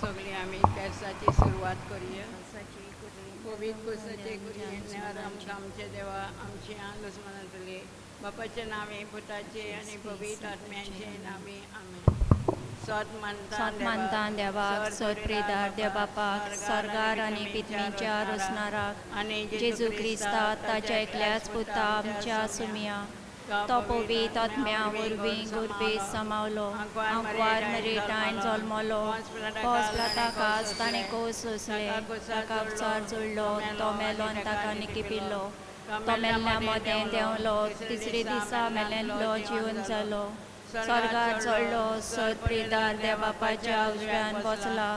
सगळीं आमी तेर्साची सुरवात करुया. पवित्र कोसाचे कुरयेन आमकां आमचे देवा आमची आंदोस मनतली बापाचे नावे पुताचे आनी पवित्र आत्म्याचे नावे आमेन. सोत मानता देवाक सोत प्रेदार देवबापाक स्वर्गार आनी पितमीच्या रोसणाराक आनी जेजू क्रिस्ता ताच्या एकल्याच पुता आमच्या सुमया तो पवित्र आत्म्या वरवीं गुरबेस समावलो आंकवार मरेटान जल्मलो पोस प्लाताकास ताणें कोस सोंसले ताका उपचार जोडलो तो मेलो आनी ताका निकिपिल्लो तो मेल्ल्या मदें देंवलो तिसरे दिसा मेल्यांतलो जिवन जालो स्वर्गार चडलो सत प्रेदार देवबापाच्या उजव्यान बसला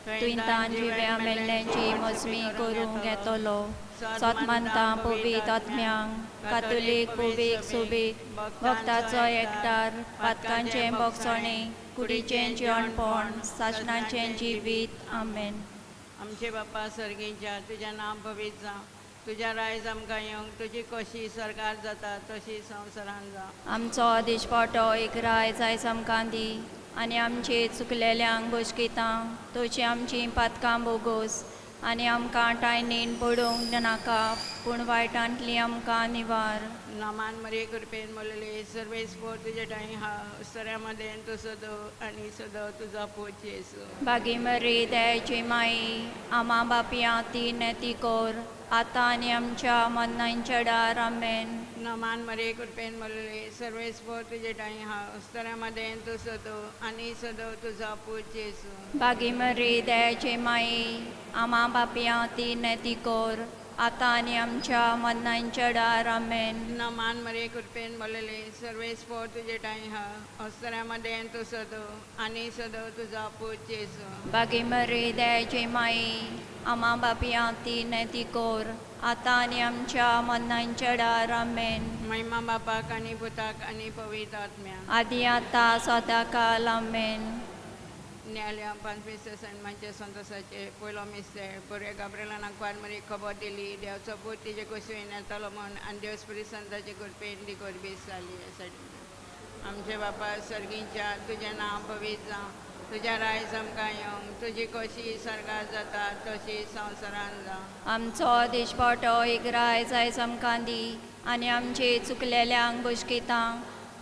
तुंयतान जिव्या मेल्ल्यांची मोजमी करूंक येतलो. सोत मानता पवित्र आत्म्यांक कातोलीक पवीक सोबीक भक्ताचो एकठार पातकांचें बोगसणें कुडीचें जिवणपण सासणाचें जिवीत. आमेन. आमचे बापा सर्गीच्या तुज्या नांव पवित्र जावं, तुज्या रायज आमकां येवंक, तुजी कशी सरकार जाता तशी संवसारान जावं. आमचो दिसपटो एक रायज आयज आमकां दी आनी आमचे चुकलेल्यांक बोशकितां तशी आमचीं पातकां बोगोस आनी आमकां टायनीन पडूंक नाका पूण वायटांतली आमकां निवार. नामान मरे कृपेन मोलले सर्वेस्पोर तुजे ठांय हा सऱ्या मदें तूं सदो आनी सदो तुजो पूत जेजू. बागी मरे दयाची माई आमा बापया ती नेती कोर आतां आनी आमच्या मरणाच्या डार. आमेन. नमान मरे कृपेन मोलले सर्वेस्पोर तुजे ठांय हा सऱ्या मदें तूं सदो आनी सदो तुजो पूत जेजू. बागी मरे दयाची माई आमा बापया ती नेती कोर आतां आनी आमच्या मरणाच्या डार. आमेन. नमान मरे कृपेन मोलले सर्वेस्पोर तुजे ठांय हा असऱ्या मदें तूं सदो आनी सदो तुजो पूत जेजू. बागी मरे दयाची माई आमा बापया ती नेती कोर आतां आनी आमच्या मरणाच्या डार. आमेन. महिमा बापाक आनी पुताक आनी पवित्र आत्म्याक आदी आतां सदां काल. आमेन. न्यायालया पांचवीस सणमांचे संतोषाचे पयलो मिस्तेर बऱ्या गाब्रेलान आंकवार मरी खबर दिली देवाचो पूत तिजे कुशीन येतलो म्हूण आनी देव संताचे कृपेन ती गोरबीस जाली. आमचे बापा सर्गीच्या तुजें नांव पवित्र जावं, तुज्या रायज आमकां येवंक, तुजी कशी स्वर्गार जाता तशी संवसारान जावं. आमचो दिसपटो एक रायज आयज आमकां दी आनी आमचे चुकलेल्यांक बोशकितां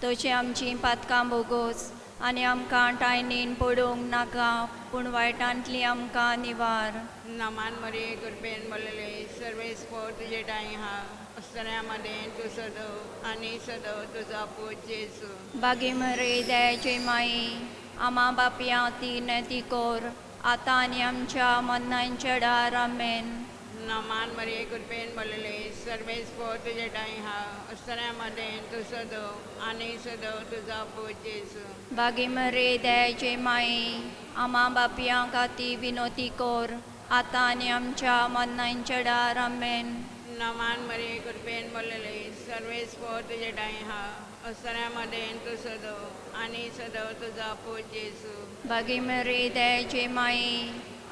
तशी आमचीं पातकां बोगोस आनी आमकां टायनीन पडूंक नाका पूण वायटांतली आमकां निवार. नमान मरे कृपेन बोलले सर्वेस्पोर तुजे ठांय हा सऱ्या मदें तूं सदो आनी सदो तुजो पूत जेजू. बागी मरे दयाची माई आमा बापया ती नेती कोर आतां आनी आमच्या मरणाच्या डार. आमेन. नमान मरे कृपेन बोलले सर्वेस्पोर तुजे ठांय हा सऱ्या मदें तूं सदो आनी सदो तुजो पूत जेजू. बागी मरे दयाची माई आमा बापया खातीर विनोती कोर आतां आनी आमच्या मरणाच्या डार. आमेन. नमान मरे कृपेन बोलले सर्वेस्पोर तुजे ठांय हा असऱ्या मदें तूं सदो आनी सदो तुजो पूत जेजू. बागी मरे दयाची माई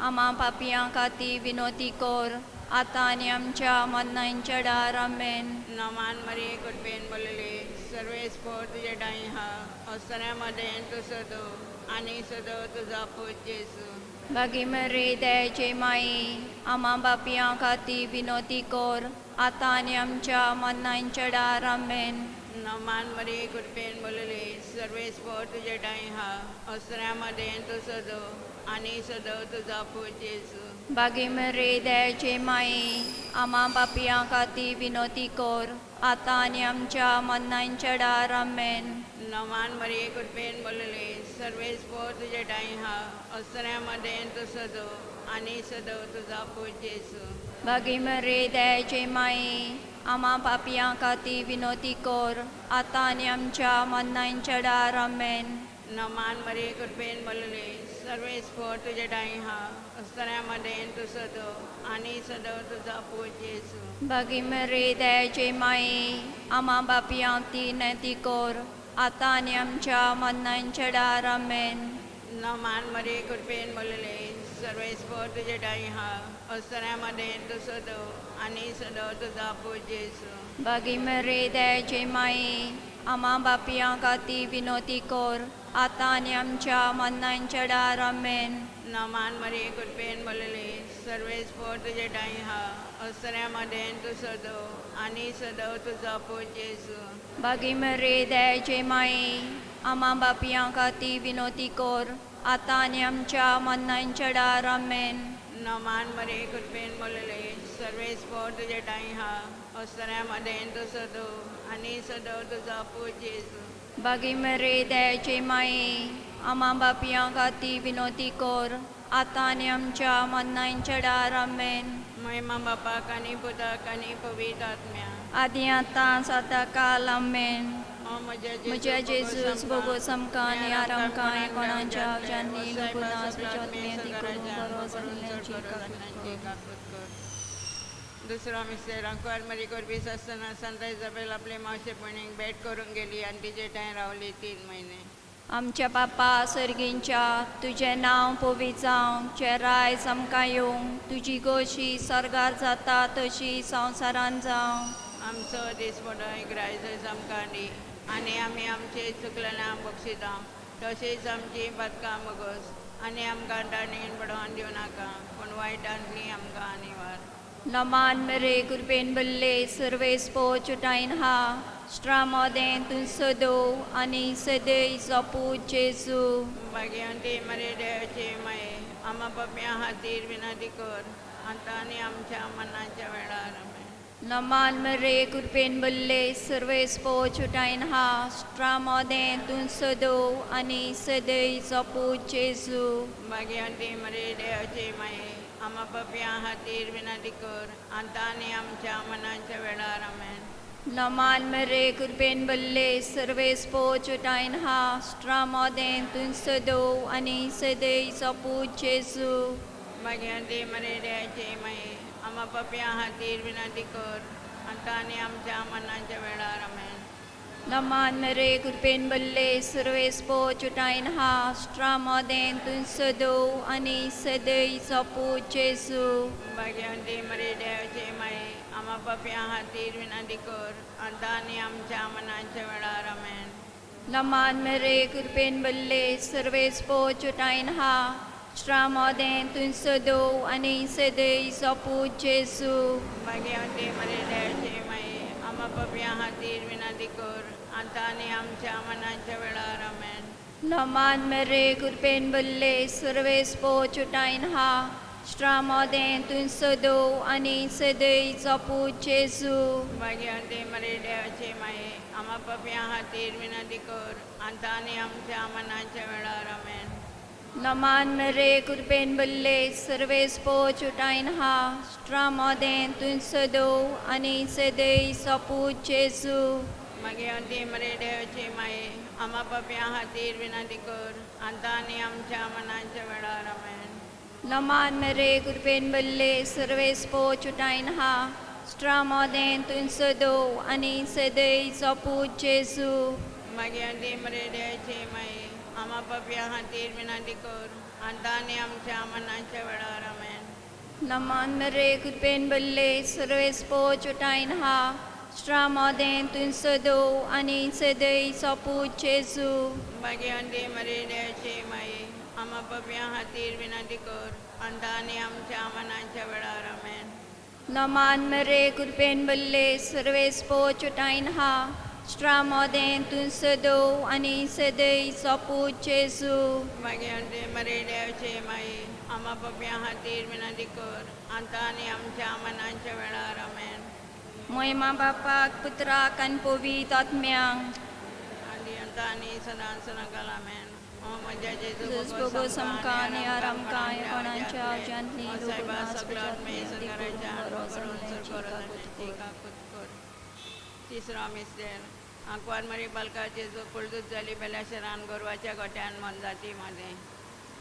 आमा पापयां खातीर विनोती कोर आतां आनी आमच्या मरणाच्या डार. आमेन. नमान मरे कृपेन बोलले सर्वेस्पोर तुजे ठांय हा असऱ्या मदें तूं सदो आनी सदो तुजो पूत जेजू. बागी मरे दयाची माई आमा बापयां खातीर विनोती कोर आतां आनी आमच्या मरणाच्या डार. आमेन. नमान मरे कृपेन बोलले सर्वेस्पोर तुजे ठांय हा असऱ्या मदें तूं सदो आनी सदो तुजो पूत जेजू. बागी मरे दयाची माई आमा बापयां खातीर विनोती कोर आतां आनी आमच्या मरणाच्या डार. आमेन. नमान मरे कृपेन बोलले सर्वेस्पोर तुजे ठांय हा असऱ्या मदें तूं सदो आनी सदो तुजो पूत जेजू. बागी मरे दयाची माई आमा पापयां खातीर विनोती कोर आतां आनी आमच्या मरणाच्या डार. आमेन. नमान मरे कृपेन बोलले सर्वेस्पोर तुजे ठांय हा असऱ्या मदें तूं सदो आनी सदो तुजो पूत जेजू. बागी मरे दयाची माई आमा बापयां ती नेती कोर आतां आनी आमच्या मरणाच्या डार. आमेन. नमान मरे कृपेन बोलले सर्वेस्पोर तुजे ठांय हा असऱ्या मदें तूं सदो आनी सदो तुजो पूत जेजू. बागी मरे दयाची माई आमा बापयां खातीर विनोती कर आतां आनी आमच्या मरणाच्या वेळार आमेन. नमान मरिये कृपेन भरलेली सर्वेस्पोर तुजे ठांय आहा असऱ्या मदें तूं सदव आनी सदव तुजो पूत जेजू. बागी मरे दयाचे माये आमा बापयां खातीर विनोती कर आतां आनी आमच्या मरणाच्या वेळार आमेन. नमान मरिये कृपेन भरलेली सर्वेस्पोर तुजे ठांय आहा असऱ्या मदें तूं सदव आनी सदव तुजो पूत जेजू. बागी मरे दयाचे माये आमा बापयां खातीर विनोती कर आतां आनी आमच्या मरणाच्या वेळार आमेन. महिमा बापाक आनी पुताक आनी पवित्र आत्म्याक आदी आतां सदां काल आमेन. ओ म्हज्या जेजूस भोगोस आमकां आनी आरामकां कोणाच्या आवजांनी लुगुनास बरो जाल्ल्यांची काकूत कर. दुसरो मिस्तेर आंकवार मरी कोरबीस आसतना सांता इजाबेल आपले मावशेपणीक भेट करूंक गेली आनी तिजे ठांय रावली 3 म्हयने. आमच्या बापा सर्गींच्या तुजें नांव पवित्र जावं, तुजें रायज आमकां येवं, तुजी गोशी स्वर्गार जाता तशी संवसारान जावं. आमचो दिसपडो एक रायज आमकां दी आनी आमी आमचे चुकलेल्या बक्षिता तशीच आमची पातकां बोगस आनी आमकां ताणेन पडोवन दिवं नाका पूण वायटांतली आमकां निवार. नमान मरे कृपेन भरले सर्वेस्पोर चुटायन हा श्रामोदें तूं सदो आनी सदय जपूत जेजू. भाग्यवंती मरे देवाची माये आमा पापयां खातीर विनंती कर आतां आनी आमच्या मरणाच्या वेळार आमेन. नमान मरे कृपेन भरले सर्वेस्पोर चुटायन हा श्रामोदें तूं सदो आनी सदय जपूत जेजू. भाग्यवंती मरे देवाची माये आमा पापयां खातीर विनंती कर आतां आनी आमच्या मरणाच्या वेळार आमेन. नमान मरे कृपेन भरले सर्वेस्पोर चुटायन हा श्रामोदें तूं सदो आनी सदय जपूत जेजू. भाग्यवंती मरे देवाची माये आमा पापयां खातीर विनंती कर आतां आनी आमच्या मरणाच्या वेळार आमेन. नमान मरे कृपेन भरले सर्वेस्पोर चुटायन हा श्रामोदें तूं सदो आनी सदय जपूत जेजू. भाग्यवंती मरे देवाची माये आमा पापयां खातीर विनंती कर आतां आनी आमच्या मरणाच्या वेळार आमेन. नमान मरे कृपेन भरले सर्वेस्पोर चुटायन हा श्रामोदें तूं सदो आनी सदय जपूत जेजू. भाग्यवंती मरे देवाची माये आमा पापयां खातीर विनंती कर आतां आनी आमच्या मरणाच्या वेळार आमेन. नमान मरे कृपेन भरले सर्वेस्पोर चुटायन हा श्रामोदें तूं सदो आनी सदय जपूत जेजू. भाग्यवंती मरे देवाची माये आमा पापयां खातीर विनंती कर आतां आनी आमच्या मरणाच्या वेळार आमेन. नमान मरे कृपेन भरले सर्वेस्पोर चुटायन हा श्रामोदें तूं सदो आनी सदय जपूत जेजू. भाग्यवंती मरे देवाची माये आमा पापयां खातीर विनंती कर आतां आनी आमच्या मरणाच्या वेळार आमेन. नमान मरे कृपेन भरले सर्वेस्पोर चुटायन हा श्रामोदें तूं सदो आनी सदय जपूत जेजू. भाग्यवंती मरे देवाची माये आमा पापयां खातीर विनंती कर आतां आनी आमच्या मरणाच्या वेळार आमेन. नमान मरे कृपेन भरले सर्वेस्पोर चुटायन हा श्रामोदें तूं सदो आनी सदय जपूत जेजू. भाग्यवंती मरे देवाची माये आमा पापयां खातीर विनंती कर आतां आनी आमच्या मरणाच्या वेळार आमेन. नमान मरे कृपेन भरले सर्वेस्पोर चुटायन हा श्रामोदें तूं सदो आनी सदय जपूत जेजू. भाग्यवंती मरे देवाची माये आमा पापयां खातीर विनंती कर आतां आनी आमच्या मरणाच्या वेळार आमेन. महिमा बापाक पुत्राक आनी पवित्र आत्म्याक आनी आतां आनी सदां सदां काल आमेन. ओ म्हज्या जेजूस भोगोस आमकां आनी आरामकां कोणाच्या आवजांतली लुगुनास बरो जाल्ल्यांची काकूत कर. तिसरो मिस्तेर आंकवार मरी बालका जेजू कुळदूत जाली बेल्या शहरान गोरवाच्या गोट्यान मोनजाती मदें.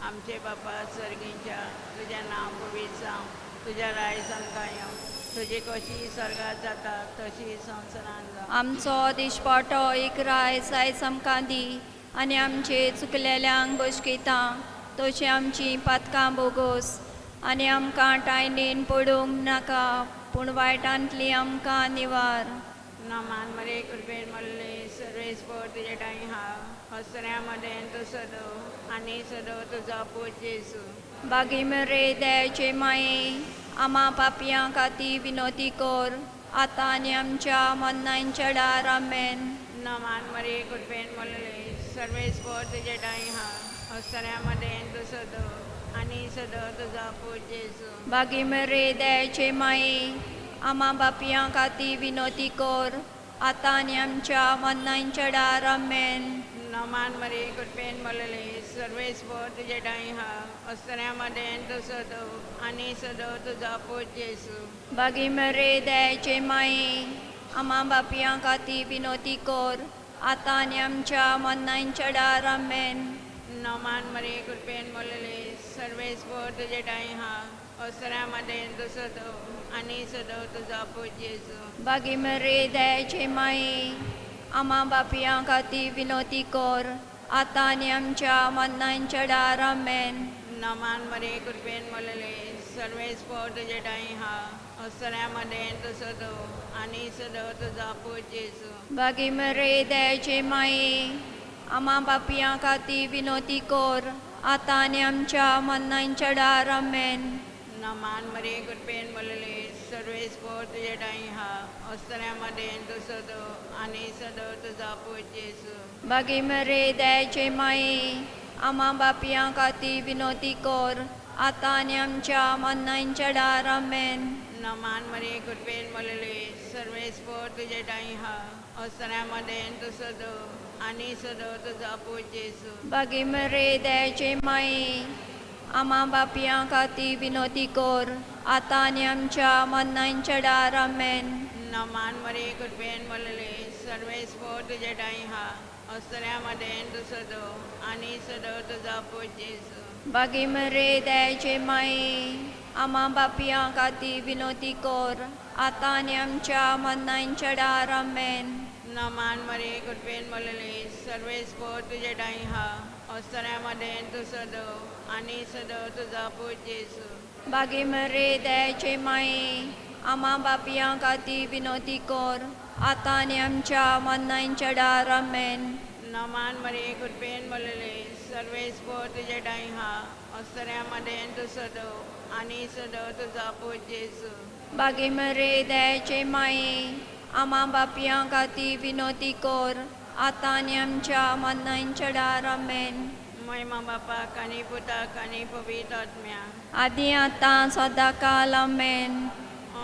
आमचे बापा सर्गीच्या तुजें नांव पवित्र जावं, तुजें रायज आमकां येवं, तुजी कशी स्वर्गात जाता तशी संवसारान जावं. आमचो दिसपटो एक रायज आयज आमकां दी आनी आमचे चुकलेल्यांक बशकयता तशी आमची पातकां बोगोस आनी आमकां टायणेन पडूंक नाका पूण वायटांतली आमकां निवार. नमान मरे कृपेन मल्ले सर्वेस पोर तुजे ठांय हा हसऱ्या मदें तूं सदो आनी सदो तुजो पूत जेजू. बागी मरे दयाचे माये आमा पापयां खातीर विनोती कर आतां आनी आमच्या मरणाच्या वेळार. आमेन. नमान मरे कृपेन मल्ले सर्वेस पोर तुजे ठांय हा हसऱ्या मदें तूं सदो आनी सदो तुजो पूत जेजू. बागी मरे दयाचे माये आमा पापयां खातीर विनोती कर आतां आनी आमच्या मरणाच्या वेळार. आमेन. नमान मरे कृपेन मल्ले सर्वेस पोर तुजे ठांय हा हसऱ्या मदें तूं सदो आनी सदो तुजो पूत जेजू. बागी मरे दयाचे माये आमा पापयां खातीर विनोती कर आतां आनी आमच्या मरणाच्या वेळार. आमेन. नमान मरे कृपेन मल्ले सर्वेस पोर तुजे ठांय हा हसऱ्या मदें तूं सदो आनी सदो तुजो पूत जेजू. बागी मरे दयाचे माये आमा पापयां खातीर विनोती कर आतां आनी आमच्या मरणाच्या वेळार. आमेन. नमान मरे कृपेन मल्ले सर्वेस पोर तुजे ठांय हा हसऱ्या मदें तूं सदो आनी सदो तुजो पूत जेजू. बागी मरे दयाचे माये आमा पापयां खातीर विनोती कर आतां आनी आमच्या मरणाच्या वेळार. आमेन. नमान मरे कृपेन मल्ले सर्वेस पोर तुजे ठांय हा हसऱ्या मदें तूं सदो आनी सदो तुजो पूत जेजू. बागी मरे दयाचे माये आमा पापयां खातीर विनोती कर आतां आनी आमच्या मरणाच्या वेळार. आमेन. नमान मरे कृपेन मल्ले सर्वेस पोर तुजे ठांय हा हसऱ्या मदें तूं सदो आनी सदो तुजो पूत जेजू. बागी मरे दयाचे माये आमा पापयां खातीर विनोती कर आतां आनी आमच्या मरणाच्या वेळार. आमेन. नमान मरे कृपेन मल्ले सर्वेस पोर तुजे ठांय हा हसऱ्या मदें तूं सदो आनी सदो तुजो पूत जेजू. बागी मरे दयाचे माये आमा पापयां खातीर विनोती कर आतां आनी आमच्या मरणाच्या वेळार. आमेन. नमान मरे कृपेन मल्ले सर्वेस पोर तुजे ठांय हा हसऱ्या मदें तूं सदो आनी सदो तुजो पूत जेजू. बागी मरे दयाचे माये आमा पापयां खातीर विनोती कर आतां आनी आमच्या मरणाच्या वेळार. आमेन. नमान मरे कृपेन मल्ले सर्वेस पोर तुजे ठांय हा हसऱ्या मदें तूं सदो आनी सदो तुजो पूत जेजू. बागी मरे दयाचे माये आमा पापयां खातीर विनोती कर आतां आनी आमच्या मरणाच्या वेळार. आमेन. महिमा बापाक आनी पुताक आनी पवित्र आत्म्याक आदी आतां सदांकाल. आमेन.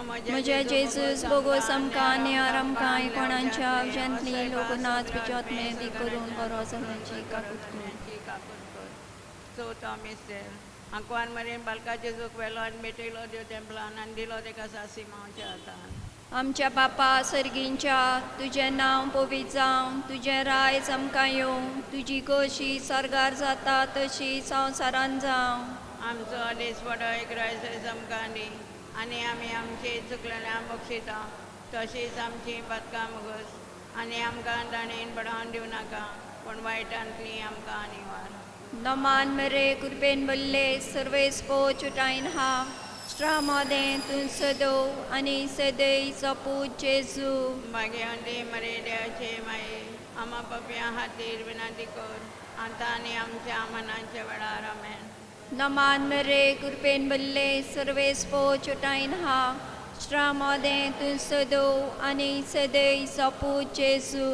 म्हज्या जेजूस बोगोस आमकां आनी आमकां कोणाच्या अवजांतली लोकनाच बिजोतमे दी करून बरो जावची काकूत कर. चवथो मिस्तेर आंकवार मरेन बालका जेजूक व्हेलो आनी भेटयलो देव तेंपलान आनी दिलो तेका सासिमांवच्या हातान. आमच्या बापा सर्गींच्या तुजें नांव पवित्र जावं, तुजें रायज आमकां येवं, तुजी खोशी सर्गार जाता तशी संवसारान जावं. आमचो दिसवडो एक रायज आमकां दी आनी आमी आमची चुकलेल्या बक्षिता तशीच आमची पातकां मुगस आनी आमकां ताणेन पडोवन दिवं नाका पूण वायटांतली आमकां निवार. नमान मरे कृपेन बल्ले सर्वेस पोचुटायन हा श्रामदें तूं सदो आनी सदैचो पूत जेजू. भाग्यवंती मरे देवाचे माये आमा पापयां खातीर विनंती कर आतां आनी आमच्या मनाच्या वेळार. आमेन. नमान मरे कृपेन बल्ले सर्वेस पोचुटायन हा श्रामदें तूं सदो आनी सदैचो पूत जेजू.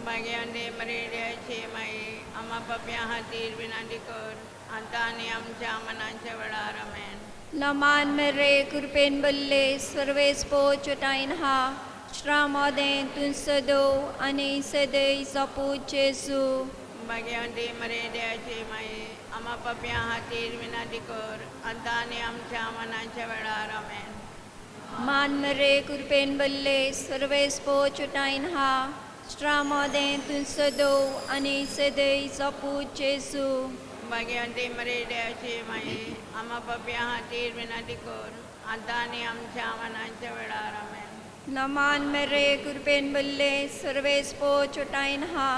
भाग्यवंती मरे देवाचे माये आमा पापयां खातीर विनंती कर आतां आनी आमच्या मनाच्या वेळार. आमेन. नमान मरे कृपेन बल्ले सर्वेस पोचुटायन हा श्रामदें तूं सदो आनी सदैचो पूत जेजू. भाग्यवंती मरे देवाचे माये आमा पापयां खातीर विनंती कर आतां आनी आमच्या मनाच्या वेळार. आमेन. मान मरे कृपेन बल्ले सर्वेस पोचुटायन हा श्रामदें तूं सदो आनी सदैचो पूत जेजू. भाग्यवंती मरे देवाचे माये आमा पापयां खातीर विनंती कर आतां आनी आमच्या मनाच्या वेळार. आमेन. नमान मरे कृपेन बल्ले सर्वेस पोचुटायन हा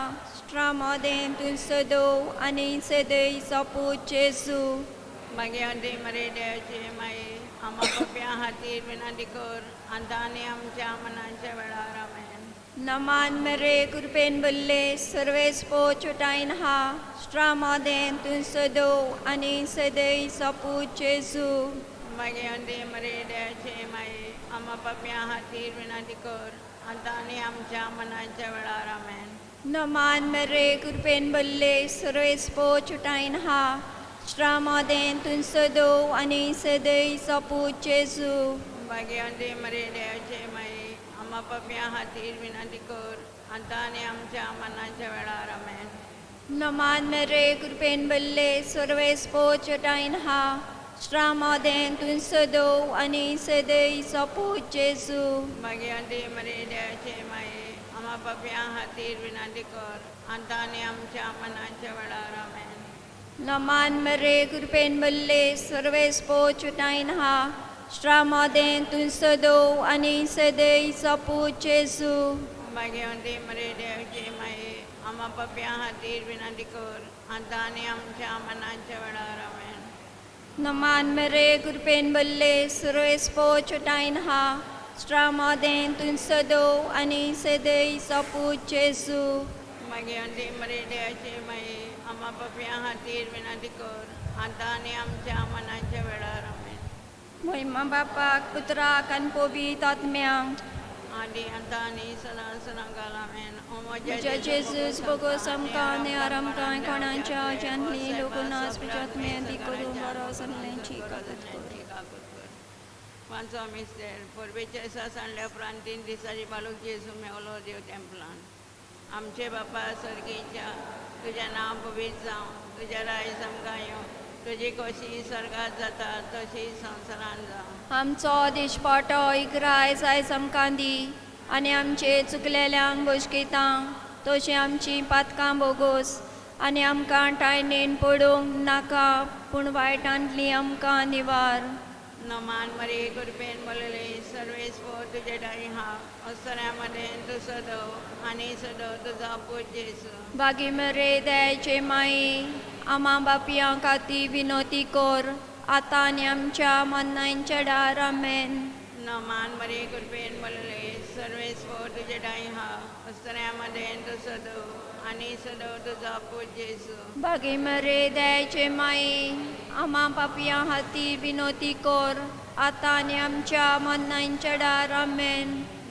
श्रामदें तूं सदो आनी सदैचो पूत जेजू. भाग्यवंती मरे देवाचे माये आमा पापयां खातीर विनंती कर आतां आनी आमच्या मनाच्या वेळार. आमेन. नमान मरे कृपेन बल्ले सर्वेस पोचटायन हा श्रामादेन तूं सदो आनी सदै सपूत जेजू. मागीर मरे दयाचे माये आमा पापयां खातीर विनंती कर आतां आनी आमच्या मनाच्या वेळार. आमेन. नमान मरे कृपेन बल्ले सर्वेस पोचटायन हा श्रामादेन तूं सदो आनी सदै सपूत जेजू. भाग्यवंती मरे दयाचे माये आमा पापयां खातीर विनंती कर आतां आनी आमच्या मनाच्या वेळार. आमेन. नमान मरे कृपेन बल्ले सर्वेस पोचटायन हा श्रामादेन तूं सदो आनी सदै सपूत जेजू. भाग्यवंती मरे दयाचे माये आमा पापयां खातीर विनंती कर आतां आनी आमच्या मनाच्या वेळार. आमेन. नमान मरे कृपेन बल्ले सर्वेस पोचटायन हा श्रामादेन तूं सदो आनी सदै सपूत जेजू. भाग्यवंती मरे दयाचे माये आमा पापयां खातीर विनंती कर आतां आनी आमच्या मनाच्या वेळार. आमेन. नमान मरे कृपेन बल्ले सर्वेस पोचटायन हा श्रामादेन तूं सदो आनी सदै सपूत जेजू. भाग्यवंती मरे दयाचे माये आमा पापयां खातीर विनंती कर आतां आनी आमच्या मनाच्या वेळार. आमेन. महिमा बापाक पुत्राक आनी पवित्र आत्म्याक आदी आतां आनी सदां सदां काल. आमेन. ओ म्हज्या जेजूस भोगोस आमकां आनी आरामकां कोणाच्या जानली लोकनास आत्म्या दी करूं बरो सगल्यांची कागद कर. पांचो मिस्तेर परबेच्या दिसा सांडल्या उपरांत 3 दिसांनी बालूक जेजू मेवलो देव टेंपलान. आमचे बापा सर्गीच्या तुजें नांव पवित्र जावं, तुजें राज आमकां येवं, तुजी खोशी स्वर्गात जाता तशी संवसारान जावं. आमचो दिसपाटो इकराय आयज आमकां दी आनी आमचे चुकलेल्यांक बोशकेता तशी आमची पातकां बोगोस आनी आमकां टायणेन पडूंक नाका पूण वायटांतली आमकां निवार. नमान मरे कृपेन बोलले सर्वेस पो तुजे ठाई हा असऱ्या मदें तूं सदो आनी सदो तुजो पूत जेजू. बागी मरे दयाचे माये आमा बापयां खातीर विनोती कर आतां आनी आमच्या मरणाच्या डार. आमेन. नमान मरे कृपेन बोलले सर्वेस पो तुजे ठाई हा असऱ्या मदें तूं सदो आनी सदो तुजो पूत जेजू. बागी मरे दयाचे माये आमा पापयां खातीर विनोती कर आतां आनी आमच्या मरणाच्या डार. आमेन.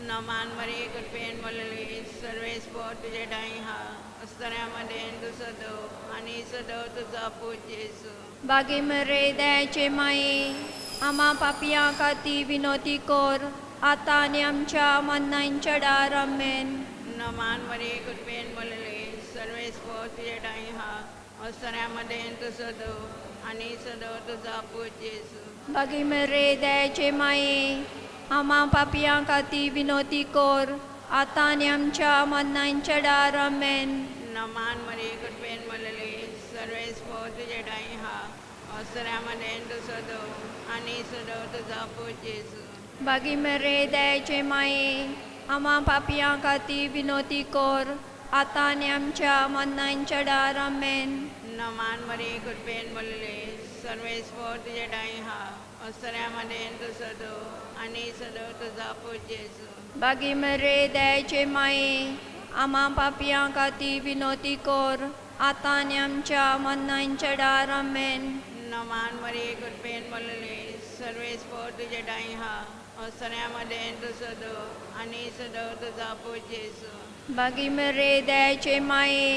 नमान मरे कृपेन बोलले सर्वेस पो तुजे ठाई हा असऱ्या मदें तूं सदो आनी सदो तुजो पूत जेजू. बागी मरे दयाचे माये आमा पापयां खातीर विनोती कर आतां आनी आमच्या मरणाच्या डार. आमेन. नमान मरे कृपेन बोलले सर्वेस पो तुजे ठाई हा असऱ्या मदें तूं सदो आनी सदो तुजो पूत जेजू. बागी मरे दयाचे माये आमा पापयां खातीर विनोती कर आतां आनी आमच्या मरणाच्या डार. आमेन. नमान मरे कृपेन बोलले सर्वेस पो तुजे ठाई हा असऱ्या मदें तूं सदो आनी सदो तुजो पूत जेजू. बागी मरे दयाचे माये आमा पापयां खातीर विनोती कर आतां आनी आमच्या मरणाच्या डार. आमेन. नमान मरे कृपेन बोलले सर्वेस पो तुजे ठाई हा असऱ्या मदें तूं सदो आनी सदो तुजो पूत जेजू. बागी मरे दयाचे माये आमा पापयां खातीर विनोती कर आतां आनी आमच्या मरणाच्या डार. आमेन. नमान मरे कृपेन बोलले सर्वेस पो तुजे ठाई हा असऱ्या मदें तूं सदो आनी सदो तुजो पूत जेजू. बागी मरे दयाचे माये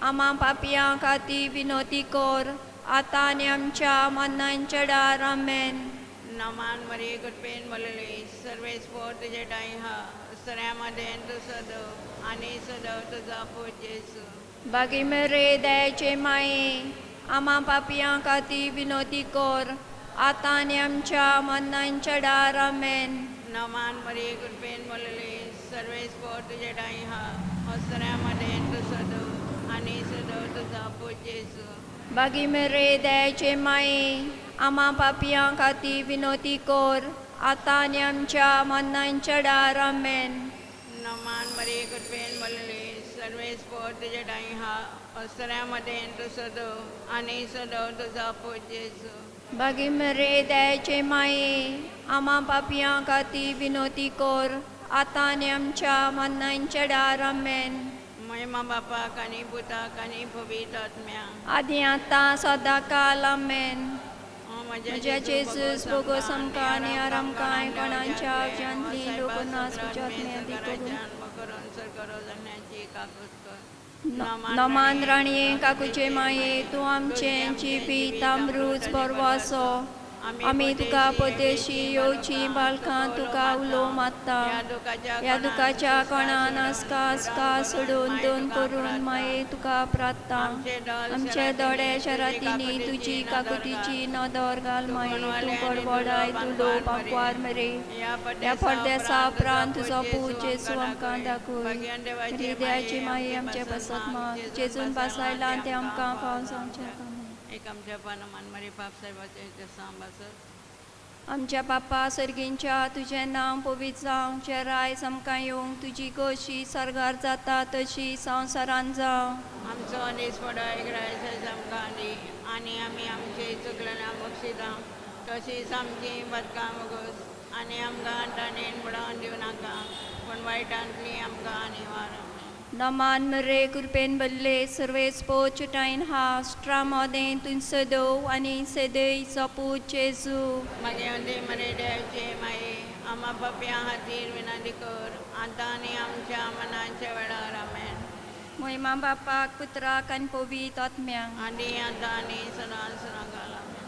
आमा पापयां खातीर विनोती कर आतां आनी आमच्या मरणाच्या डार. आमेन. नमान मरे कृपेन बोलले सर्वेस पो तुजे ठाई हा असऱ्या मदें तूं सदो आनी सदो तुजो पूत जेजू. बागी मरे दयाचे माये आमा पापयां खातीर विनोती कर आतां आनी आमच्या मरणाच्या डार. आमेन. नमान मरे कृपेन बोलले सर्वेस पो तुजे ठाई हा असऱ्या मदें तूं सदो आनी सदो तुजो पूत जेजू. बागी मरे दयाचे माये आमा पापयां खातीर विनोती कर आतां आनी आमच्या मरणाच्या डार. आमेन. नमान मरे कृपेन बोलले सर्वेस पो तुजे ठाई हा असऱ्या मदें तूं सदो आनी सदो तुजो पूत जेजू. बागी मरे दयाचे माये आमा पापयां खातीर विनोती कर आतां आनी आमच्या मरणाच्या वेळार आमेन. महिमा बापाक आनी पुताक आनी पवित्र आत्म्याक, आदी आतां सदां काल आमेन. ओ म्हज्या जेजूस भोगोस आमकां आनी आमकां कोणाच्या उज्यांतली लोक नास तुज्या आत्म्या करून नमान राणये काकूचे माये, तूं आमचें जिवीत अमृत बरवासो. आमी तुका परदेशी येवची बालकां तुका उलो मारता. ह्या दुखाच्या कोणान आसका आसका सोडून दोन करून माये तुका प्रार्थना. आमचे दोळे शरातींनी तुजी काकुतीची नदर घाल माये. तूं गडबडाय तूं लोप आंकवार मरे. ह्या परदेसा उपरांत तुजो पूत जेजू आमकां दाखय. हृदयाची माये आमचे बसत माग. जेजून बसायला तें आमकां फाव जावचें. एक आमच्या पानमान मरे पाप साहेबाचे आमच्या बापा सर्गींच्या, तुजें नांव पवित्र जावं, तुजें रायज आमकां येवंक, तुजी कशी सर्गार जाता तशी संवसारान जावं. आमचो दिसवडो एक रायस आमकां दी, आनी आमी आमचे चुकलेल्या बक्षिता तशीच आमची बदकां भोगोस, आनी आमकां ताणेन बुडोवन दिवं नाका, पूण वायटांतली आमकां निवार. नमान मरे कृपेन बल्ले सर्वेस पोचटायन हा स्ट्रामोदें तुन सदो आनी सदय सपूत जेजू. मागीर मरे देवाचे माये, आमा पापयां खातीर विनंती कर, आतां आनी आमच्या मनाच्या वेळार आमेन. महिमा बापाक पुत्राक आनी पवित्र आत्म्याक, आनी आतां आनी सदां सदां काल आमेन.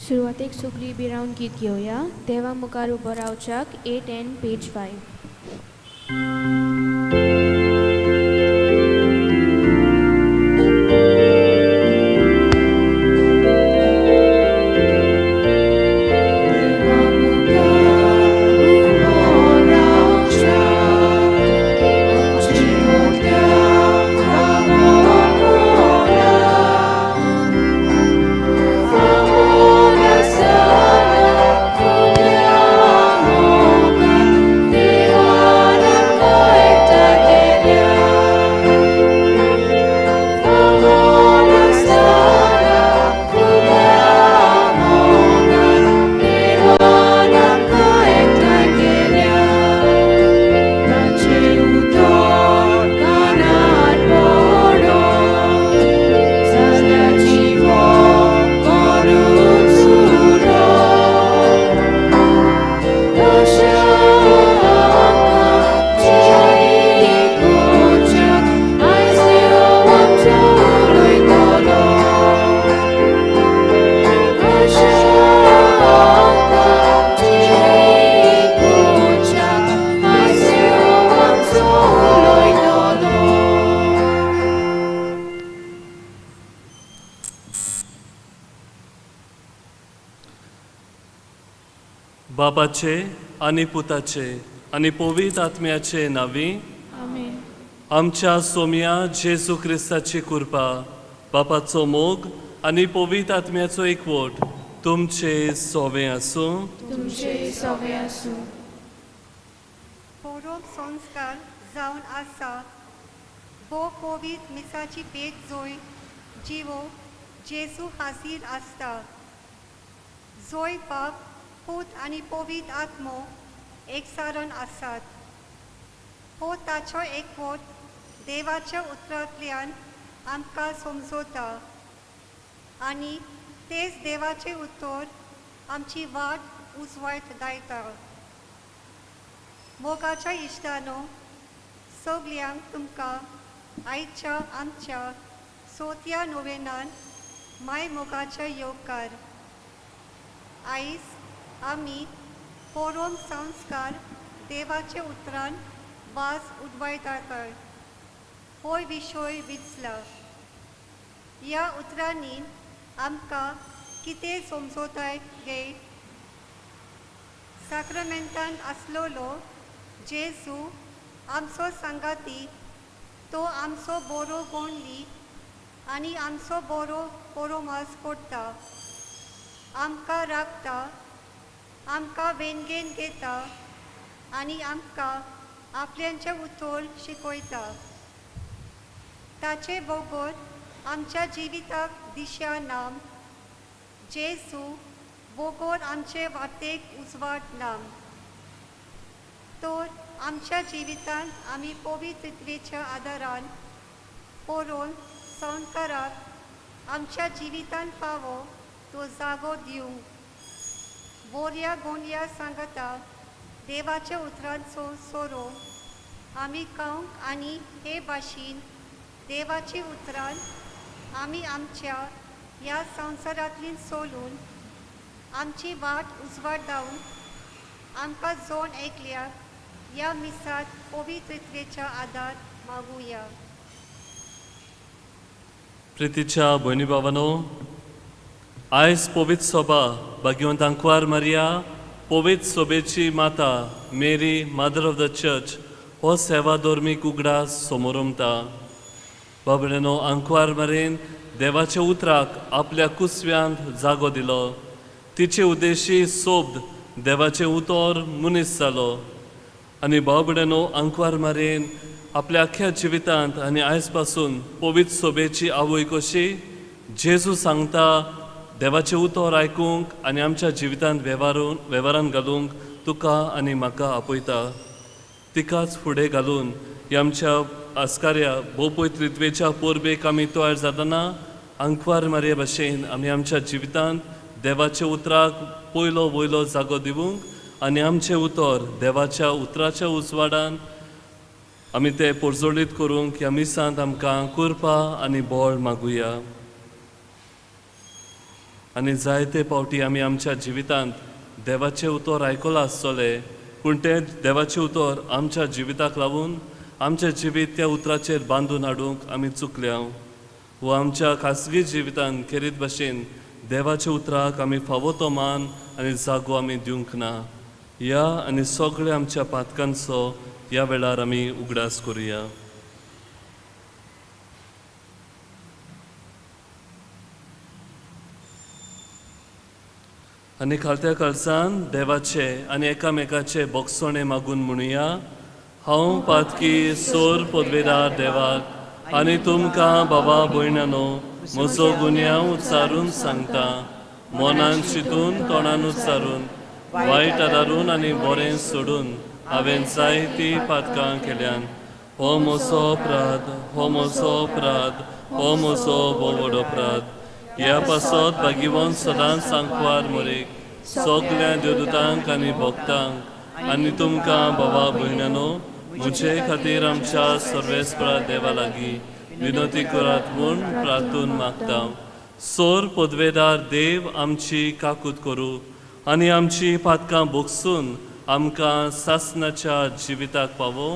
सुरवातेक सगळीं बी रावन गीत घेवया. देवा मुखार उबो रावच्याक 8 and page 5. बापाचे आनी पुताचे आनी पवित्र आत्म्याचे नांवी आमेन. आमच्या सोम्या जेजू क्रिस्ताची कृपा, बापाचो मोग आनी पवित्र आत्म्याचो एकवट तुमचे सोवे आसूं. तुमचे सोवे आसूं. पोरोम संस्कार जावन आसा भोव पवित्र मिसाची भेट जोय जिवो जेजू हाजीर आसता. जोय बाप, पूत आनी पवित्र आत्मो एकसारण आसात. हो ताचो एकवट देवाच्या उतरांतल्यान आमकां समजता आनी तेच देवाचें उतर आमची वाट उजवाड दायता. मोगाच्या इश्टानो, सगल्यांक तुमकां आयच्या आमच्या चवथ्या नोवेनान माय मोगाच्या येवकार. आयज आमी पोरोम संस्कार देवाच्या उतरान वास उडवायतात हो विशय विचला. ह्या उतरांनी आमकां कितें समजताय गे? साक्रमेंतान आसलेलो जेजू आमचो सांगाती, तो आमचो बरो गोंडली आनी आमचो बरो पोरोमास करता, आमकां राखता, आमकां वेंगेन घेता आनी आमकां आपल्यांचें उतर शिकयता. ताचे बगर आमच्या जिविताक दिशा ना. जेजू बगर आमचे वाटेक उजवाड ना. तर आमच्या जिवितांत आमी पवित्रतेच्या आदारान पोरोन संस्काराक आमच्या जिवितांत फावो तो जागो दिवंक बोरया गोंडया सांगता देवाच्या उतरांचो सोरो आमी खावंक आनी हे भाशेन देवाची उतरान आमी आमच्या ह्या संवसारांतली सोलून आमची वाट उजवाडावंक आमकां जोन एकल्याक ह्या मिसांत पवित्रतेच्या आदार मागुया. प्रितीच्या भयणी भावानो, आयज पवित्र सभा भाग्यवंत आंकवार मारिया पवित्र सभेची माता Mary mother of the church हो सेवा धर्मीक उगडास समोरमता. बाबड्यानो, आंकवार मारेन देवाच्या उतराक आपल्या कुसव्यांत जागो दिलो. तिचे उद्देशी सोब्द देवाचें उतर मनीस जालो आनी बाबड्यानो आंकवार मारेन आपल्या अख्ख्या जिवितांत आनी आयज पासून पवित्र सभेची आवय कशी जेजू सांगता देवाचें उतर आयकूंक आनी आमच्या जिवितांत वेव्हारान घालूंक तुका आनी म्हाका आपयता. तिकाच फुडें घालून ह्या आमच्या आस्कार्या भोवपवित्रत्वेच्या परबेक आमी तयार जातना आंकवार मारये भशेन आमी आमच्या जिवितांत देवाच्या उतराक पयलो वयलो जागो दिवंक आनी आमचें उतर देवाच्या उतराच्या उजवाडान आमी तें पोरजोळीत करूंक ह्या मिसांत आमकां कृपा आनी बळ मागुया. आनी जायते फावटी आमी आमच्या जिवितांत देवाचें उतर आयकलां आसतलें, पूण तें देवाचें उतर आमच्या जिविताक लावून आमचें जिवीत त्या उतराचेर बांदून हाडूंक आमी चुकल्या. वो आमच्या खासगी जिवितांत खेरीत भाशेन देवाच्या उतराक आमी फावो तो मान आनी जागो आमी दिवंक ना. ह्या आनी सगळ्या आमच्या पातकांचो ह्या वेळार आमी उगडास करुया. आनी खालत्या कळसान देवाचे आनी एकामेकाचे बोगसोणे मागून म्हणुया, हांव पातकी सोर पदवेदार देवाक आनी तुमकां बाबा भयणानो म्हजो गुन्यांव उच्चारून सांगता, मनान चिंतून तोंडान उच्चारून वायट आदारून आनी बरें सोडून हांवें जायतीं पातकां केल्यान. हो म्हजो अपराध, हो म्हजो अपराध, हो म्हजो भोव व्हड अपराध. ह्या पासत भागिवंत सदांच सांकवार मोरेक सगळ्या देवदूतांक आनी भक्तांक आनी तुमकां बाबा भयणानो म्हजे खातीर आमच्या सर्वेस्परा देवा लागीं विनवती करात म्हूण प्रार्थून मागता. सोर पदवेदार देव आमची काकूत करूं आनी आमची पातकां भोगसून आमकां सासणाच्या जिविताक पावो.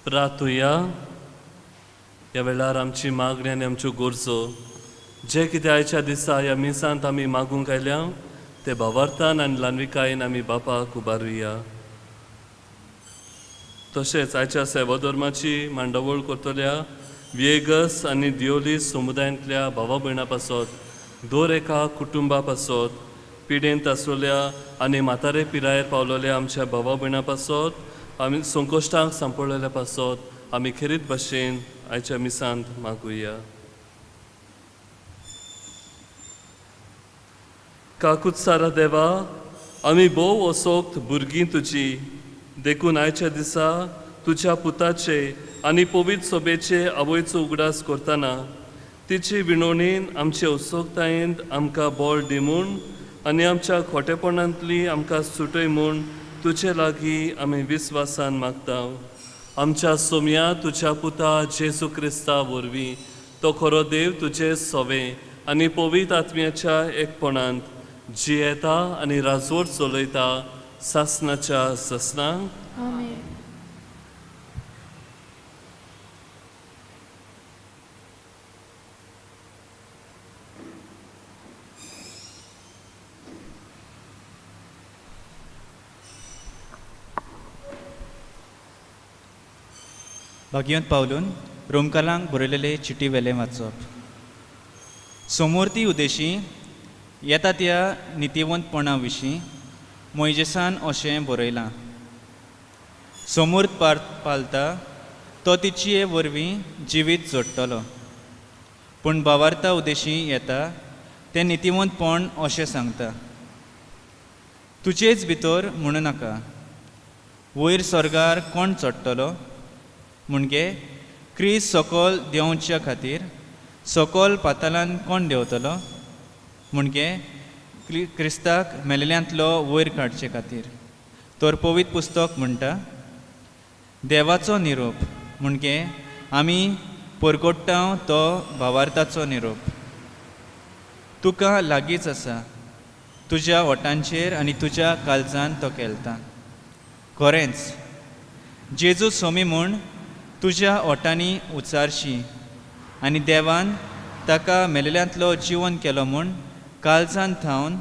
प्रार्थुया. ह्या वेळार आमची मागणी आनी आमच्यो गरजो जे कितें आयच्या दिसा ह्या मिसांत आमी मागूंक आयल्या ते भावार्थान आनी ल्हानविकायेन आमी बापाक उबारुया. तशेंच आयच्या सेवा धर्माची मांडावळ करतल्या विएगस आनी दियोली समुदायांतल्या भावा भयणां पासत, दर एका कुटुंबा पासत, पिडेंत आसलेल्या आनी म्हातारे पिरायेर पावलेल्या आमच्या भावा भयणां पासत, आमी संकश्टांक सांपडलेल्या पासत आमी खेरीत भाशेन आयच्या मिसांत मागुया. काकूत सारा देवा, आमी भोव असोक्त भुरगीं तुजी, देखून आयच्या दिसा तुज्या पुताचे आनी पवित्र सोबेचे आवयचो उगडास करतना तिची विणवणीन आमचे असोक्तायेंत आमकां बळ दी म्हूण आनी आमच्या खोटेपणांतली आमकां सुटय म्हूण तुजे लागीं आमी विस्वासान मागता. आमच्या सोम्या तुज्या पुता जेजू क्रिस्ता वरवीं तो खरो देव तुजे सोवे आनी पवित्र आत्म्याच्या एकपणांत जियेता आनी राजवट चलयता सासणाच्या सासणाक. भाग्यवंत पावलून रोमकारांक बरयलेले चिटी वेलें वाचप. सोमोर्ती उदेशी येता त्या नितीवंतपणा विशीं मोयजेसान अशें बरयलां, सोमूर्त पालता तो तिचे वरवीं जिवीत जोडटलो, पूण भावार्ता उदेशी येता तें नितीवंतपण अशें सांगता, तुजेच भितर म्हणू नाका, वयर स्वर्गार कोण चडटलो, म्हणजे क्रिस्त सकल देंवच्या खातीर सकल पातालान कोण देंवतलो, म्हणजे क्रिस्ताक मेलेल्यांतलो वयर काडचे खातीर. तर पवित्र पुस्तक म्हणटा, देवाचो निरोप म्हणजे आमी परगोट्टा तो भावार्थाचो निरोप तुका लागींच आसा, तुज्या वटांचेर आनी तुज्या काळजान तो केलता. खरेंच जेजू सोमी म्हूण तुज्या ओटांनी उचारशी आनी देवान ताका मेलेल्यांतलो जिवन केलो म्हूण काळजान थावन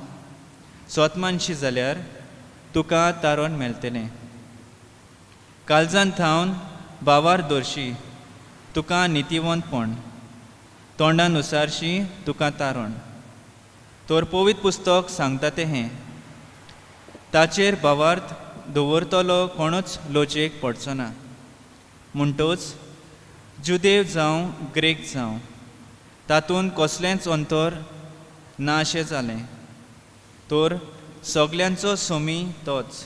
सोत मानशी जाल्यार तुका तारण मेळटलें. काळजान थावन बावार दवरशी तुका नितीवंतपण, तोंडान उसारशी तुका तारण. तर पवित्र पुस्तक सांगता तें हें, ताचेर भावार्थ दवरतलो कोणूच लजेक पडचो ना. म्हणटच जुदेव जावं ग्रेक जावं तातूंत कसलेंच अंतर ना अशें जालें, तर सगल्यांचो सोमी तोच.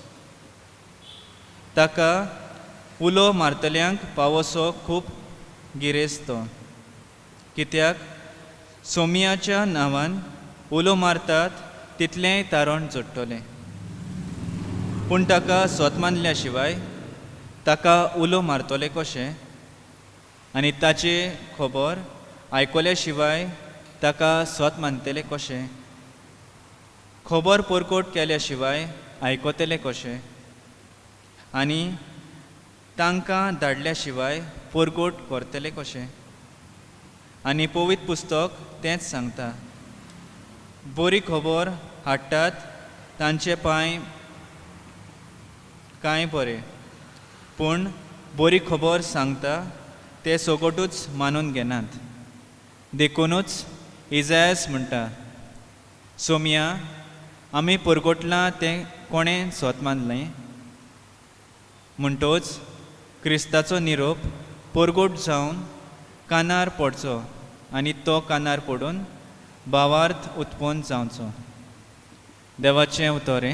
ताका उलो मारतल्यांक पावोसो खूब गिरेस्त तो, कित्याक सोमियाच्या नांवान उलो मारतात तितलेंय तारण जोडटलें. पूण ताका सोत मानल्या शिवाय ताका उलो मारतले कशें, आनी ताचे खबर आयकल्या शिवाय ताका सोत मानतले कशें, खबर परकोट केल्या शिवाय आयकतले कशें, आनी तांकां धाडल्या शिवाय परकोट करतले कशें. आनी पवित्र पुस्तक तेंच सांगता, बरी खबर हाडटात तांचे पांय कांय बरे, पूण बरी खबर सांगता ते सगटूच मानून घेनात. देखूनच इजायस म्हणटा, सोमया आमी परगटलां तें कोणें सोत मानलें. म्हणटच क्रिस्ताचो निरोप परगट जावन कानार पडचो आनी तो कानार पडून भावार्थ उत्पन्न जावचो. देवाचें उतर.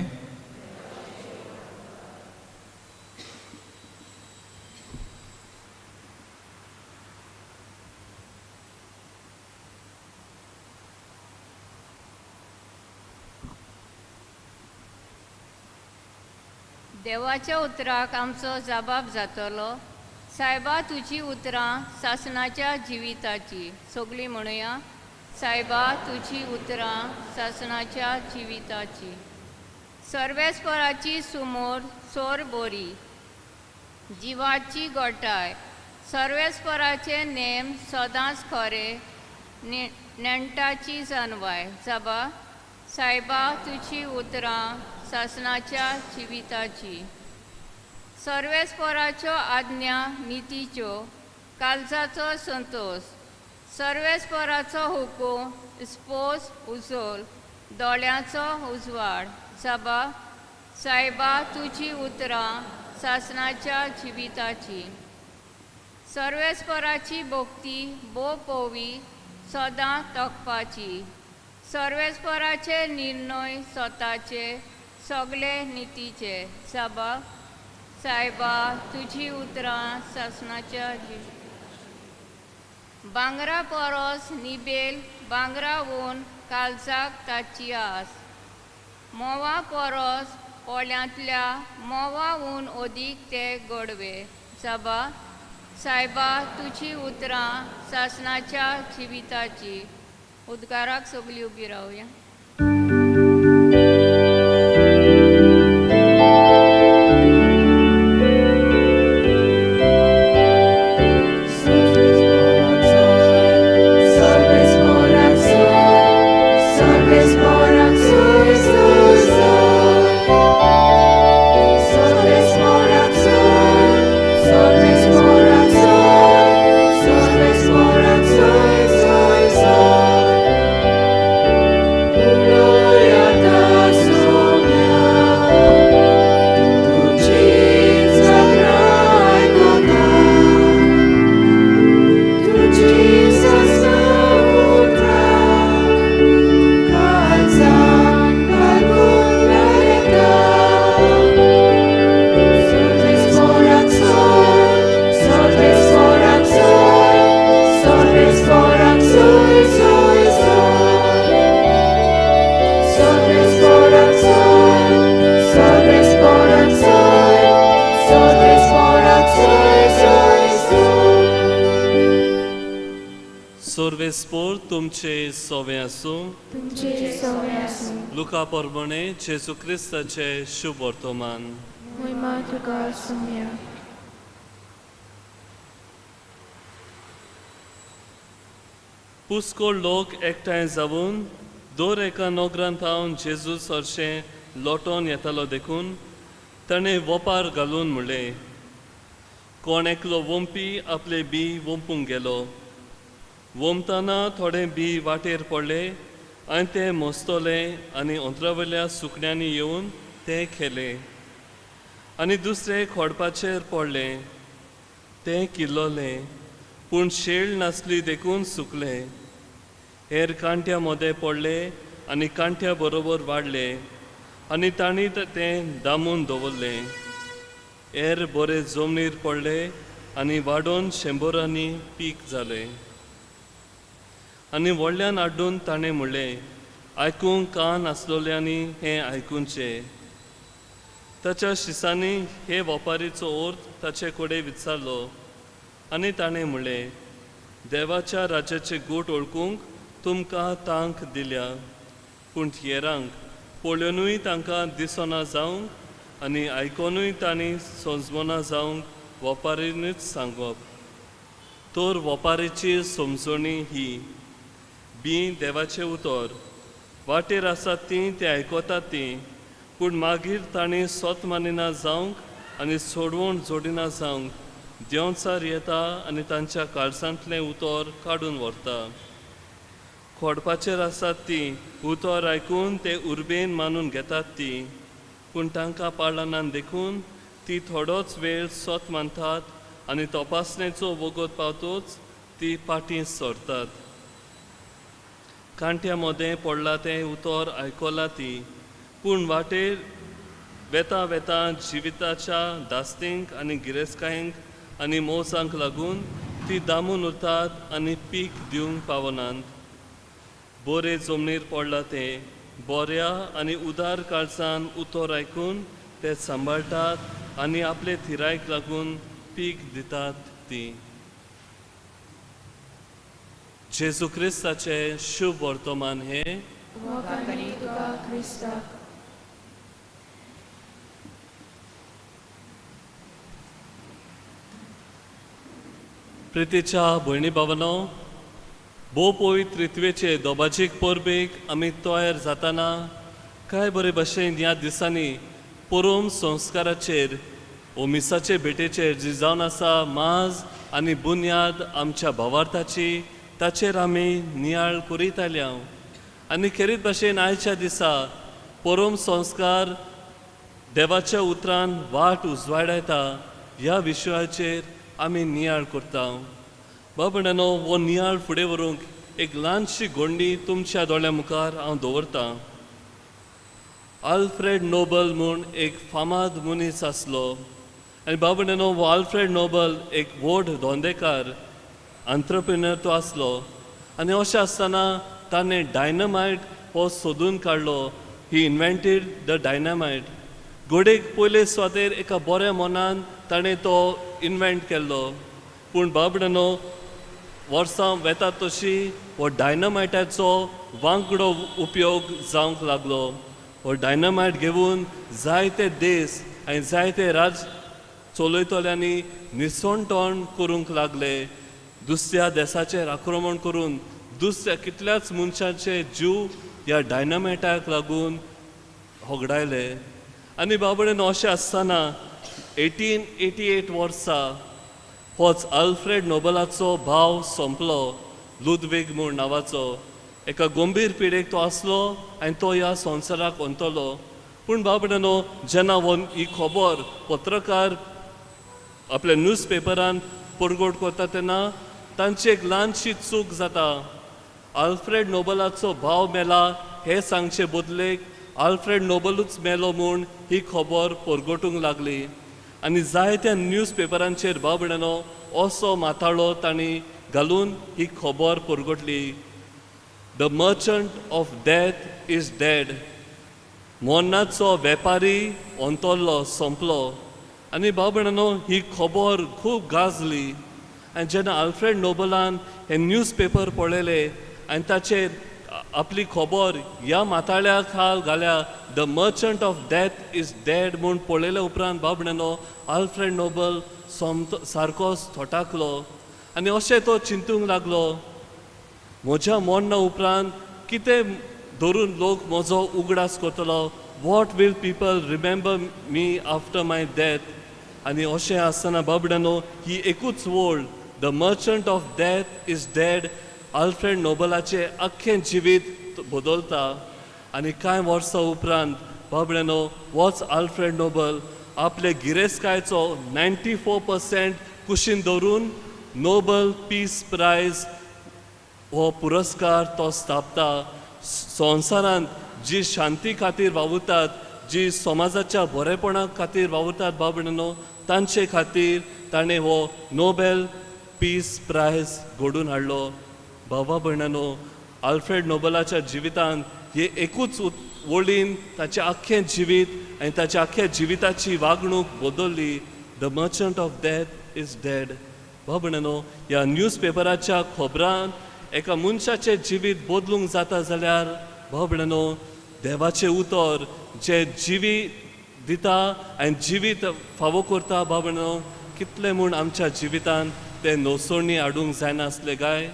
देवाच्या उतराक आमचो जबाब जातलो. सायबा तुजी उतरां सासणाच्या जिविताची. सगळीं म्हणुया, सायबा तुजी उतरां सासणाच्या जिविताची. सर्वेस्पराची सुमोर सोर बोरी जिवाची गोटाय. सर्वेस्पराचे नेम सदांच खरे नेणटाची जानवाय. जबा सायबा तुजी उतरां सासणाच्या जिविताची. सर्वेस्पराच्यो आज्ञा नितीच्यो कालजाचो संतोश. सर्वेस्पराचो हुकूम स्पोस उजोल दोळ्यांचो उजवाड. जबा सायबा तुजी उतरां सासणाच्या जिविताची. सर्वेस्पराची भक्ती भोव पोवी सदां तकपाची. सर्वेस्पराचे निर्णय स्वताचे सगळे नितीचे. जबा सायबा तुजी उतरां सासणाच्या जिविताची. बांगरा परस निबेल बांगरा वोन कालजाक ताची आस. मोवा परस पोळ्यांतल्या मोवा वून अदीक ते गोडवे. जबा सायबा तुजी उतरां सासणाच्या जिविताची. उद्गाराक सगळीं उबी रावया. सर्वेस्पोर तुमचे सोवे आसूं. तुमचे सोवे आसूं. लुका परमणे जेजू क्रिस्ताचे शुभ वर्तमान. महिमा तुका सुम्या. पुस्कोळ लोक एकठांय जावन दर एका नगरांत थावन जेजू सरशें लोटोन येतालो देखून ताणें वोपार घालून म्हणलें, कोण एकलो वोमपी आपले बी वोंपूंक गेलो. वोमतना थोडे बी वाटेर पडले आनी ते मोसतले आनी अंतरावयल्या सुकण्यांनी येवन ते खेले. आनी दुसरे खोडपाचेर पडले, ते किल्लोले पूण शेळ नासली देखून सुकले. हेर कांट्या मोदें पडले आनी कांट्या बरोबर वाडले आनी तांणी तें दामून दवरलें. हेर बरे जमनीर पडले आनी वाडोवन शंबरांनी पीक जालें. आनी व्हडल्यान आड्डून ताणें म्हणलें, आयकूंक कान आसलोल्यांनी हें आयकुचें. ताच्या शिसांनी हे वपारीचो अर्थ ताचे कडेन विचारलो आनी ताणें म्हणलें, देवाच्या राज्याचे गूट वळखूंक तुमकां तांक दिल्या, पूण हेरांक पळोवनूय तांकां दिसना जावंक आनी आयकोनूय तांणी समजना जावंक वपारीनूच सांगप. तर वपारीची समजणी ही, बी देवाचें उतर वाटेर आसात तीं तें आयकतात तीं, पूण मागीर तांणी सोत मानिना जावंक आनी सोडवण जोडिना जावंक देंवचार येता आनी तांच्या काळसांतलें उतर काडून व्हरता. खोडपाचेर आसात तीं उतर आयकून ते उर्बेन मानून घेतात तीं, पूण तांकां पाळनात देखून ती थोडोच वेळ सोत मानतात आनी तपासणेचो वगत पावतोच ती पाटीं सरतात. कांट्या मोदें पडलां तें उतर आयकलां ती, पूण वाटेर वेता वेता जिविताच्या दास्तींक आनी गिरेस्तकायेंक आनी मोवसांक लागून ती दामून उरतात आनी पीक दिवंक पावनात. बोरे जमनीर पडलां तें बोऱ्या आनी उदार काळसान उतर आयकून ते सांबाळटात आनी आपले थिरायक लागून पीक दितात ती. जेजू क्रिस्ताचें शुभ वर्तमान हें. प्रितीच्या भयणी भावांनो, भोव पवित्र त्रित्वेचे दोबाजीक परबेक आमी तयार जाताना काय बरे भशेन ह्या दिसांनी परम संस्काराचेर ओमिसाचे भेटेचेर जी जावन आसा माज आनी बुन्याद आमच्या भावार्थाची ताचेर आमी नियाळ करीत आयल्या. आनी खेरीत भशेन आयच्या दिसा परम संस्कार देवाच्या उतरान वाट उजवाडायता ह्या विशयाचेर आमी नियाळ करता. बाबड्यानो, हो नियाळ फुडें व्हरूंक एक ल्हानशी गोंडी तुमच्या दोळ्या मुखार हांव दवरतां. आल्फ्रेड नोबल म्हूण एक फामाद मनीस आसलो आनी बाबड्यानो हो आल्फ्रेड नोबल एक व्हड धोंदेकार आंत्रप्रिनर तो आसलो. आनी अशें आसतना ताणें डायनामायट हो सोदून काडलो. He invented the dynamite. घोडेक पयले सुवातेर एका बऱ्या मनान ताणें तो इनवेंट केल्लो, पूण बाबड्यानो वर्सां वेतात तशी हो डायनामायटाचो वांकडो उपयोग जावंक लागलो. हो डायनामायट घेवन जायते देश आनी जायते राज चलयतल्यांनी निसणटण करूंक लागले. दुसऱ्या देशाचेर आक्रमण करून दुसऱ्या कितल्याच मनशांचे जीव ह्या डायनामायटाक लागून होगडायले. आनी बाबडेन अशें आसतना 1888 वर्सा होच आल्फ्रेड नोबलाचो भाव सोंपलो, लुदवेग म्हूण नांवाचो. एका गंभीर पिडेक तो आसलो आनी तो ह्या संवसाराक अंतलो. पूण बाबड्यानो जेन्ना हो ही खबर पत्रकार आपल्या न्यूज पेपरान परगट करता तेन्ना तांची एक ल्हानशी चूक जाता. आल्फ्रेड नोबलाचो भाव मेला हें सांगचे बदलेक आल्फ्रेड नोबलूच मेलो म्हूण ही खबर परगटूंक लागली. आनी जायत्या न्यूज पेपरांचेर बाबड्यानो असो माथाळो तांणी घालून ही खबर परगटली, the merchant of death is dead. मरणाचो वेपारी अंतरलो, सोंपलो. आनी बाबड्यानो ही खबर खूब गाजली. आनी जेन्ना आल्फ्रेड नोबलान हे न्यूज पेपर पळयले आनी ताचेर आपली खबर ह्या माथाळ्या खाल घाल्या, the merchant of death is dead म्हूण पळयल्या उपरांत बाबड्यानो आल्फ्रेड नोबल सारकोच थोटाकलो. आनी अशें तो चिंतूंक लागलो, म्हज्या मरणा उपरांत कितें धरून लोक म्हजो उगडास करतलो? What will people remember me after my death? आनी अशें आसतना बाबड्यानो ही एकूच वळ, "The merchant of death is dead," Alfred नोबलाचें अख्खें जिवीत बदलता. आनी कांय वर्सां उपरांत बाबड्यानो वच आल्फ्रेड नोबल आपले गिरेस्तकायचो 94% कुशीन दवरून नोबल पीस प्रायज हो पुरस्कार तो स्थापता. संवसारांत जी शांती खातीर वावुरतात, जी समाजाच्या बरेपणा खातीर वावुरतात बाबड्यानो, तांचे खातीर ताणें हो नोबेल पीस प्रायज घडून हाडलो. बाबा भयणानो, आल्फ्रेड नोबलाच्या जिवितांत हे एकूच वळीन ताचें आख्खें जिवीत आनी ताच्या आख्ख्या जिविताची वागणूक बदलली. "The merchant of death is dead." बाबा, ह्या न्यूज पेपराच्या खबरान एका मनशाचें जिवीत बदलूंक जाता जाल्यार भाव, देवाचें उतर जें जिवीत दिता आनी जिवीत फावो करता, भाव, कितलें म्हूण आमच्या जिवितांत तें नवसरणी हाडूंक जायनासलें काय?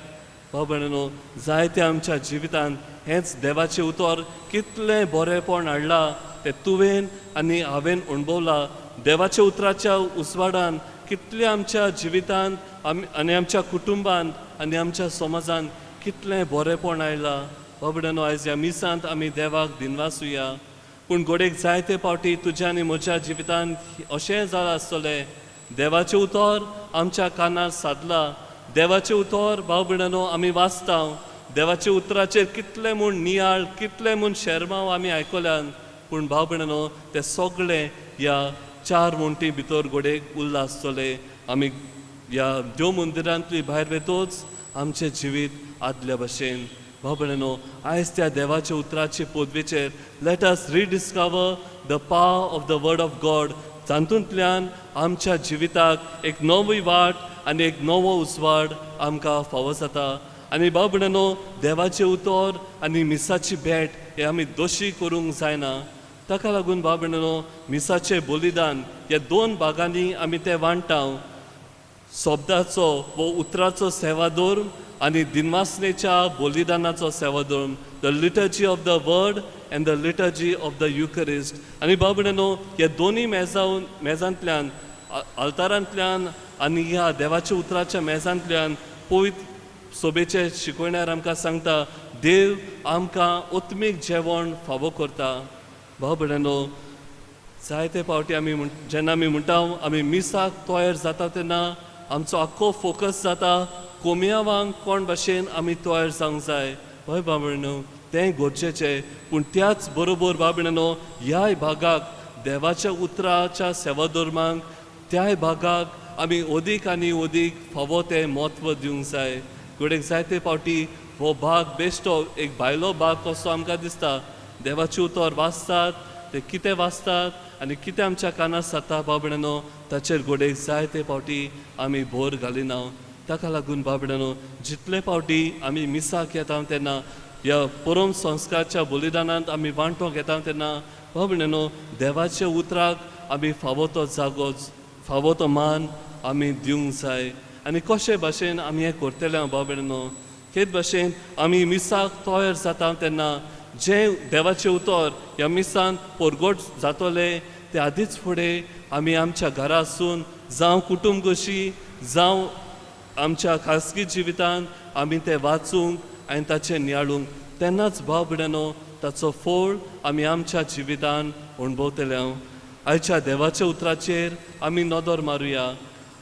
भाव, जायते आमच्या जिवितांत हेंच देवाचें उतर कितलें बरेंपण हाडलां तें तुवें आनी हांवें अणभवलां. देवाच्या उतराच्या उजवाडान कितलें आमच्या जिवितांत आमी आनी आमच्या कुटुंबांत आनी आमच्या समाजांत कितलें बरेंपण आयलां. बाबड्यानो, आयज ह्या मिसांत आमी देवाक दिनवासुया, पूण घडयेक जायते फावटी तुज्या आनी म्हज्या जिवितांत अशें जालां आसतलें, देवाचें उतर आमच्या कानार सादलां, देवाचें उतर भाव भयणानो आमी वाचता, देवाच्या उतराचेर कितले म्हूण नियाळ, कितले म्हूण शेरमांव आमी आयकल्यान, पूण भाव भयणानो ते सगळे ह्या चार वण्टी भितर घडयेक उरला आसतले. आमी ह्या देव मंदिरांतली भायर वेतोच आमचें जिवीत आदल्या भशेन. भाव भयणानो, आयज त्या देवाच्या उतराचे पदवेचेर let us rediscover the power of the word of God, जातूंतल्यान आमच्या जिविताक एक नवी वाट आनी एक नवो उजवाड आमकां फावो जाता. आनी भाव भयणानो, देवाचें उतर आनी मिसाची भेट हे आमी दोशी करूंक जायना. ताका लागून भाव भयणानो, मिसाचें बलिदान ह्या दोन भागांनी आमी तें वांट्टा, शब्दाचो वो उतराचो सेवाधर्म आनी दिनवासनेच्या बलिदानाचो सेवाधर्म, the liturgy of the word and the liturgy of the Eucharist. आनी भाव भयणानो, ह्या दोनी मेजांतल्यान, आल्तारांतल्यान आनी ह्या देवाच्या उतराच्या मेजांतल्यान पवित्र सोबेचे शिकवण्यार आमकां सांगता, देव आमकां आत्मीक जेवण फावो करता. भाव भयणानो, जायते फावटी आमी म्हण जेन्ना आमी म्हणटा आमी मिसाक तयार जाता तेन्ना आमचो आख्खो फोकस जाता कोमियांवांक कोण भाशेन आमी तयार जावंक जाय. हय भाव, तें गरजेचें, पूण त्याच बरोबर भाव भयणानो, ह्याय भागाक, देवाच्या उतराच्या सेवाधर्माक, त्याय भागाक आमी अदीक आनी अदीक फावो तें म्हत्व दिवंक जाय. घडयेक जायते फावटी हो भाग बेश्टो एक भायलो भाग कसो आमकां दिसता. देवाचें उतर वाचतात ते कितें वाचतात आनी कितें आमच्या कानार जाता भाव भयणानो, ताचेर घडयेक जायते फावटी आमी भर घालिना. ताका लागून भाव भयणानो, जितले फावटी आमी मिसाक येता तेन्ना, ह्या परम संस्कारच्या बलिदानांत आमी वांटोंक येता तेन्ना भाव भयणानो, देवाच्या उतराक आमी फावो तो जागो, फावो तो मान आमी दिवंक जाय. आनी कशे भाशेन आमी हें करतले भाव भयणानो? तेच भाशेन आमी मिसाक तयार जाता तेन्ना जें देवाचें उतर ह्या मिसान परगट जातलें ते आदींच फुडें आमी आमच्या घरा आसून, जावं कुटुंब कशी, जावं आमच्या खासगी जिवितांत आमी तें वाचूंक आनी ताचें नियाळूंक, तेन्नाच भाव भयणानो ताचो फळ आमी आमच्या जिवितान अणभवतले. आयच्या देवाच्या उतराचेर आमी नदर मारुया.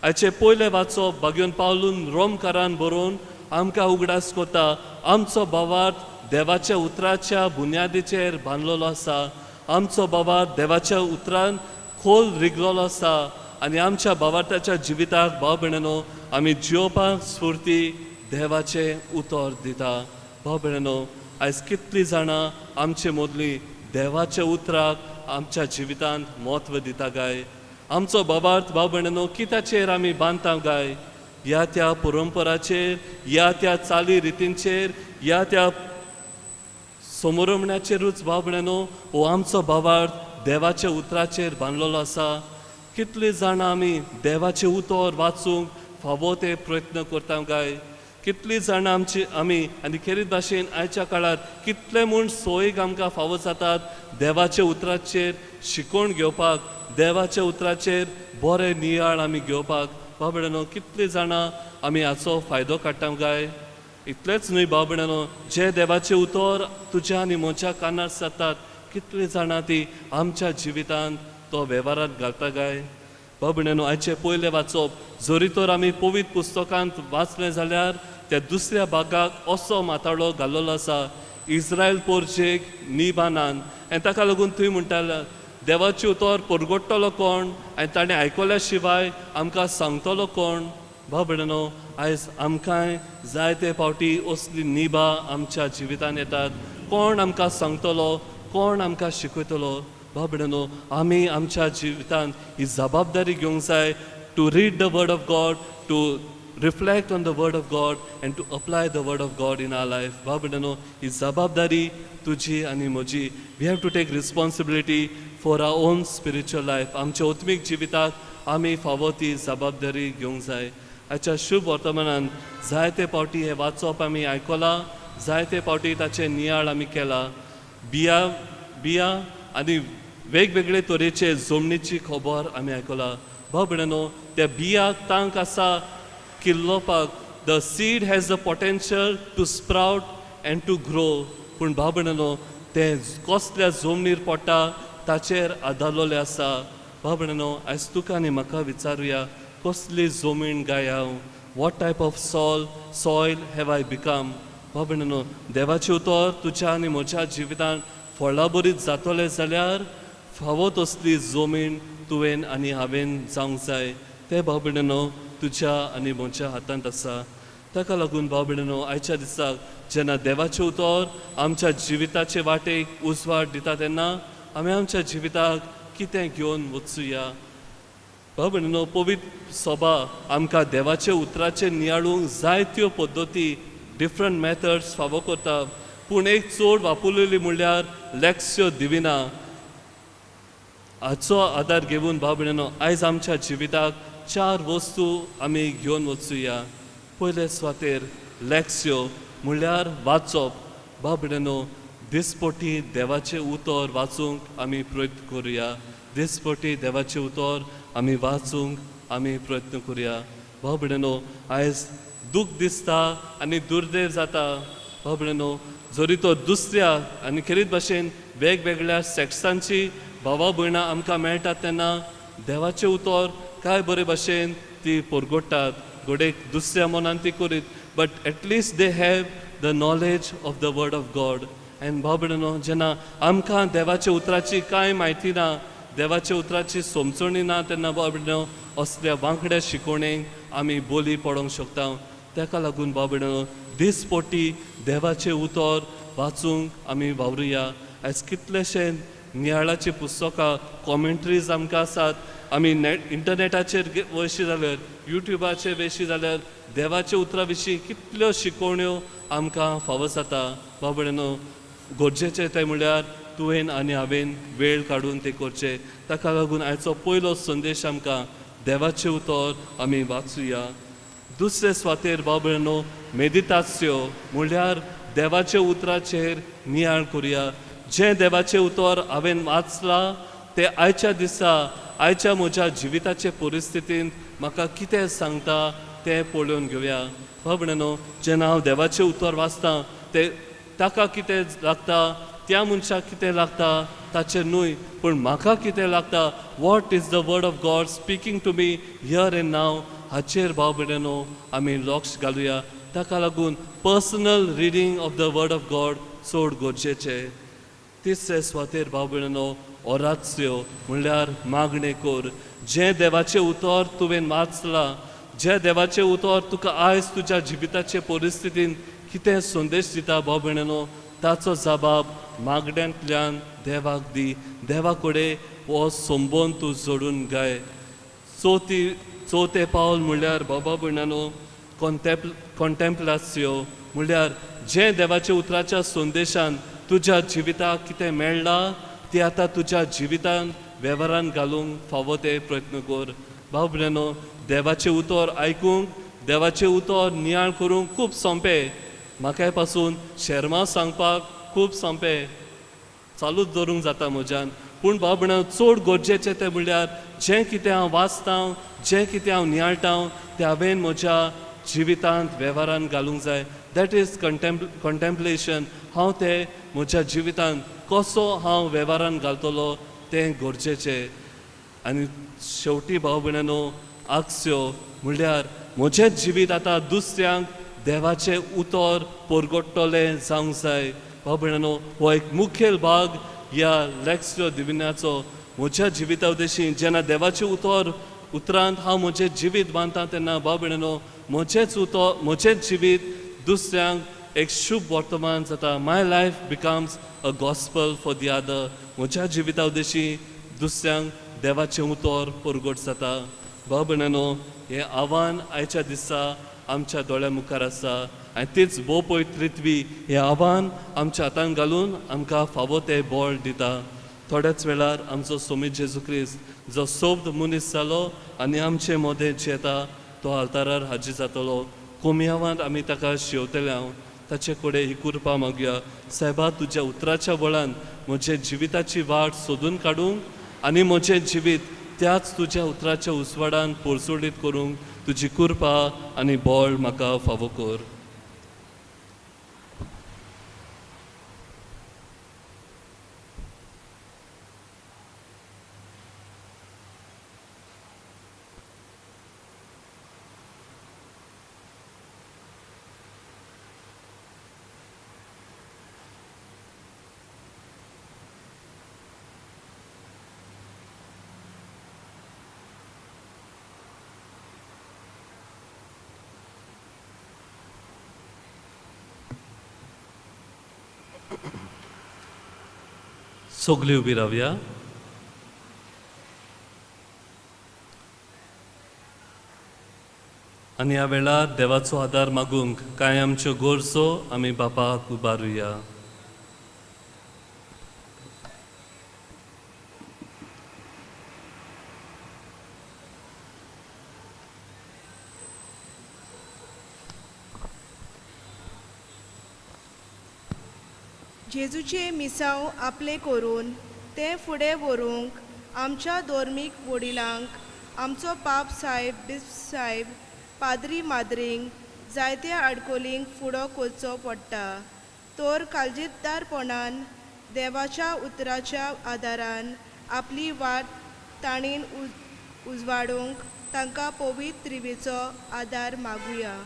आयचें पयलें वाचप भाग्योन पावलून रोमकारान बरोवन आमकां उगडास कोता, आमचो भावार्थ देवाच्या उतराच्या बुन्यादीचेर बांदलेलो आसा. आमचो भावार्थ देवाच्या उतरान खोल रिगलेलो आसा आनी आमच्या भावार्थाच्या जिविताक भाव भयणानो आमी जियोवपाक स्फुर्ती देवाचें उतर दिता. भाव भयणानो, आयज कितलीं जाणां आमचे मदलीं देवाच्या उतराक आमच्या जिवितांत म्हत्व दिता काय? आमचो भावार्थ भाव भयणानो कित्याचेर आमी बांदता काय? ह्या त्या परंपराचेर, ह्या त्या चाली रितींचेर, ह्या त्या समोरमण्याचेरूच भाव भयणानो, हो आमचो भावार्थ देवाच्या उतराचेर बांदलेलो आसा? कितलीं जाणां आमी देवाचें उतर वाचूंक फावो ते प्रयत्न करता काय? कितलीं जाणां आमची आमी आनी खेरीत भाशेन आयच्या काळार कितले म्हूण सोयीक आमकां फावो जातात देवाच्या उतराचेर शिकोवन घेवपाक, देवाच्या उतराचेर बरे नियाळ आमी घेवपाक. भाव भयणांनो, कितलीं जाणां आमी हाचो फायदो काडटा काय? इतलेंच न्हय भाव भयणांनो, जे देवाचें उतर तुज्या आनी म्हज्या कानार जातात, कितलीं जाणां ती आमच्या जिवितांत तो वेव्हारांत घालता काय? भाव भयणांनो, आयचें पयलें वाचप जरी तर आमी पवित्र पुस्तकांत वाचलें जाल्यार त्या दुसऱ्या भागाक असो माताळो घाल्लो आसा, इस्रायल पोरजेक निबानान. आनी ताका लागून थंय म्हणटाले देवाचें उतर परगट्टलो कोण आनी ताणें आयकल्या शिवाय आमकां सांगतलो कोण? भाव भयणांनो, आयज आमकांय जायते फावटी असली निबां आमच्या जिवितांत येतात. कोण आमकां सांगतलो, कोण आमकां शिकयतलो? भाव भयणांनो, आमी आमच्या जिवितांत ही जबाबदारी घेवंक जाय to read the word of God, to reflect on the word of God and to apply the word of God in our life. भाव भयणांनो, ही जबाबदारी तुजी आनी म्हजी. We have to take responsibility for our own spiritual life. आमच्या आत्मीक जिविताक आमी फावो ती जबाबदारी घेवंक जाय. आयच्या शुभ वर्तमानान जायते फावटी हें वाचप आमी आयकलां, जायते फावटी ताचें नियाळ आमी केला. बिया बिया आनी वेगवेगळे तरेचे जमनीची खबर आमी आयकला. भाव भयणांनो, त्या बियाक तांक आसा किल्लोवपाक. The seed has the potential to sprout and to grow. पूण भाव भयणांनो, तें कसल्या जमनीर पडटा ताचेर आदारलेलें आसा. भाव भयणांनो, आयज तुका आनी म्हाका विचारुया, कसली जमीन गाय हांव? What type of soil have I become? भाव भयणांनो, देवाचें उतर तुज्या आनी म्हज्या जिवितांत फळाबरीत जातलें जाल्यार फावो तसली जमीन तुवें आनी हांवें जावंक जाय. तें भाव भयणांनो तुज्या आनी म्हज्या हातांत आसा. ताका लागून भाव भयणांनो, आयच्या दिसाक जेन्ना देवाचें उतर आमच्या जिविताचे वाटेक उजवाड दिता तेन्ना आमी आमच्या जिविताक कितें घेवन वचुया? भाव भयणांनो, पवित्र सभा आमकां देवाच्या उतराचेर नियाळूंक जायत्यो पद्दती, डिफरंट मेथड्स फावो करता. पूण एक चड वापरलेली म्हणल्यार लेक्स्यो दिविना. हाचो आदार घेवन भाव भयणांनो, आयज आमच्या जिविताक चार वस्तू आमी घेवन वचुया. पयले सुवातेर लेक्स्यो म्हणल्यार वाचप. भाव भयणांनो, दिसपटी देवाचें उतर वाचूंक आमी प्रयत्न करुया. दिसपटी देवाचें उतर आमी वाचूंक आमी प्रयत्न करुया. भाव भयणांनो, आयज दूख दिसता आनी दुर्दैव जाता. भाव भयणांनो, जरी तो दुसऱ्या आनी खेरीत भाशेन वेगवेगळ्या सेक्सांची भावा भयणां आमकां मेळटात तेन्ना देवाचें उतर काय बरे भाशेन ती परगट्टात, घडये दुसऱ्या मनान ती करीत, but at least they have the knowledge of the word of God. And भाव भयणांनो, जेन्ना आमकां देवाच्या उतराची कांय म्हायती ना, देवाच्या उतराची समजणी ना, तेन्ना भाव भयणांनो असल्या वांकड्या शिकोवणेक आमी बोली पडोंक शकता. ताका लागून भाव भयणांनो, दिसपटी देवाचें उतर वाचूंक आमी वावरुया. आयज कितलेशे नियाळाचीं पुस्तकां, कॉमेंट्रीज आमकां आसात. आमी नेट इंटरनेटाचेर वयशी जाल्यार, युट्युबाचेर वयशी जाल्यार देवाच्या उतरा विशीं कितल्यो शिकोवण्यो आमकां फावो जाता. भाव भयणांनो, गरजेचें तें म्हणल्यार तुवें आनी हांवें वेळ काडून तें करचें. ताका लागून आयचो पयलो संदेश आमकां देवाचें उतर आमी वाचुया. दुसरे सुवातेर भाव भयणांनो, मेदितास्यो म्हणल्यार देवाच्या उतराचेर नियाळ करुया. जें देवाचें उतर हांवें वाचलां तें आयच्या दिसा, आयच्या म्हज्या जिविताचे परिस्थितींत म्हाका कितें सांगता तें पळोवन घेवया. भाव भयणांनो, जेन्ना हांव देवाचें उतर वाचतां तें ताका कितें लागता, त्या मनशाक कितें लागता ताचें न्हय, पूण म्हाका कितें लागता, what is the word of God speaking to me here and now, हाचेर भाव भयणांनो आमी लक्ष घालुया. ताका लागून personal reading of the word of God चड गरजेचें. तिसरे सुवातेर भाव भयणांनो, ओरात्स्यो म्हणल्यार मागणें कर. जें देवाचें उतर तुवें वाचलां, जें देवाचें उतर तुका आयज तुज्या जिविताचे परिस्थितीन कितें संदेश दिता, भाव भयणांनो ताचो जबाब मागण्यांतल्यान देवाक दी. देवा कडेन हो संबंद तूं जोडून गाय. चवथें पावल म्हणल्यार बाबा भयणांनो, कॉन्टेम्पलास्यो म्हणल्यार जें देवाच्या उतराच्या संदेशान तुज्या जिविताक कितें मेळ्ळां ती आतां तुज्या जिवितान वेव्हारान घालूंक फावो ते प्रयत्न कर. भाव भयणांनो, देवाचें उतर आयकूंक, देवाचें उतर नियाळ करूंक खूब सोंपें, म्हाकाय पासून शेरमांव सांगपाक खूब सोंपें, चालूच दवरूंक जाता म्हज्यान. पूण भाव भयणां चड गरजेचें तें म्हणल्यार जें कितें हांव वाचता, जें कितें हांव नियाळटा तें हांवें म्हज्या जिवितांत वेव्हारान घालूंक जाय. That is contemplation. हांव तें म्हज्या जिवितांत कसो हांव वेव्हारान घालतलो तें गरजेचें. आनी शेवटी भाव भयणांनो आक्स्यो म्हणल्यार म्हजें जिवीत आतां दुसऱ्यांक देवाचें उतर परगट्टलें जावंक जाय. भाव भयणांनो हो एक मुखेल भाग ह्या लेक्सियो दिविनाचो. म्हज्या जिविता उद्देशी जेन्ना देवाचें उतर उतरांत हांव म्हजें जिवीत बांदता तेन्ना भाव भयणांनो म्हजेंच उतर म्हजेंच जिवीत दुसऱ्यांक एक शुभ वर्तमान जाता. My life becomes a gospel for the other. म्हज्या जिविता उद्देशी दुसऱ्यांक देवाचें उतर परगट जाता. भाव भयणांनो हें आव्हान आयच्या दिसा आमच्या दोळ्या मुखार आसा आनी तीच भोव पवित्र हें आव्हान आमच्या हातान घालून आमकां फावो तें बळ दिता. थोड्याच वेळार आमचो सोमीत जेजू क्रिस्त जो सोब्द मनीस जालो आनी आमचे मदें जेता तो आल्तारार हाजीर जातलो. कोमयावांत आमी ताका शेवतले हांव ताचे कडेन ही कृपा मागया. सायबा तुज्या उतराच्या बळान म्हजे जिविताची वाट सोदून काडूंक आनी म्हजें जिवीत त्याच तुज्या उतराच्या उजवाडान पोरसोडीत करूंक तुजी कृपा आनी बळ म्हाका फावो कर. सगळीं उबी रावया. आनी ह्या वेळार देवाचो आदार मागूंक कांय आमच्यो गरजो आमी बापाक उबारुया. जेजूचे मिसांव आपले करून तें फुडें व्हरूंक आमच्या धर्मीक वडिलांक आमचो पाप सायब बिस्प सायब पाद्री माद्रींक जायत्या आडकोलींक फुडो करचो पडटा. तर काळजीदारपणान देवाच्या उतराच्या आदारान आपली वाट ताणेन उजवाडूंक तांकां पवित्र त्रिवेचो आदार मागुया.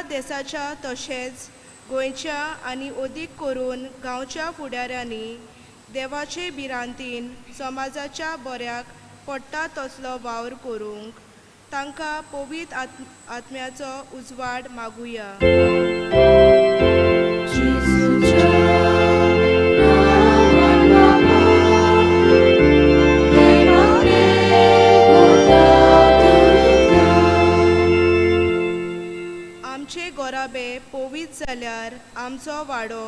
देसाच्या तशेंच गोंयच्या आनी अदीक करून गांवच्या फुडाऱ्यांनी देवाचे भिरांतीन समाजाच्या बऱ्याक पडटा तसलो वावर करूंक तांकां पवित्र आत्म्याचो उजवाड मागुया. गोराबे पवित्र जाल्यार आमचो वाडो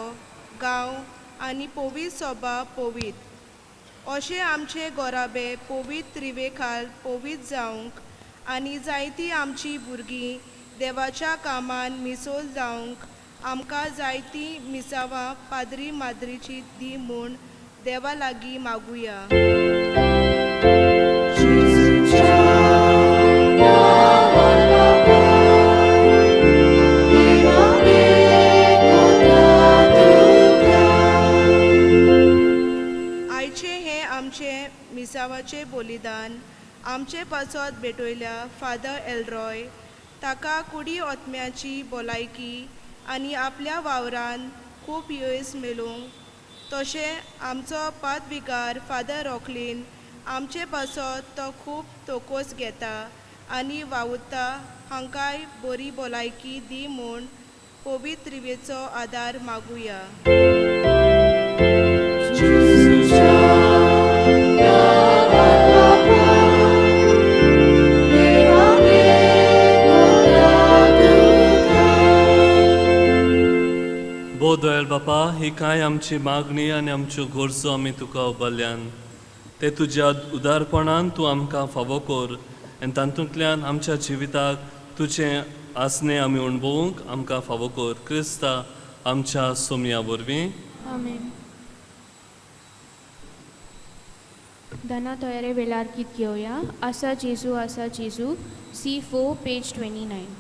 गांव आनी पवित्र सोबा पवित्र अशें आमचे गोराबे पवित्र त्रिवेखाल पवित्र जावंक आनी जायतीं आमचीं भुरगीं देवाच्या कामान मिसोल जावंक आमकां जायतीं मिसावां पाद्री माद्रीची दी म्हूण देवा लागीं मागुया. मिसावाचें बलिदान आमचे पासत भेटयल्या फादर एलरॉय ताका कुडी आत्म्याची भलायकी आनी आपल्या वावरान खूब येस मेळूंक तशें आमचो पादविगार फादर रॉकलीन आमचे पासत तो खूब तोकोस घेता आनी वावुरता हांकांय बरी भलायकी दी म्हूण पवित्र त्रिवेचो आदार मागुया. बापा, ही कांय आमची मागणी आनी आमच्यो गरजो आमी तुका उबारल्यान ते तुज्या उदारपणान तूं आमकां फावो कर आनी तातूंतल्यान आमच्या जिविताक तुजें आसणें आमी अणभवूंक आमकां फावो कर, क्रिस्ता आमच्या सोमया वरवीं. आमेन. दना तयारे वेळार गीत घेवया, आसा जेजू आसा जेजू, C4 page 29.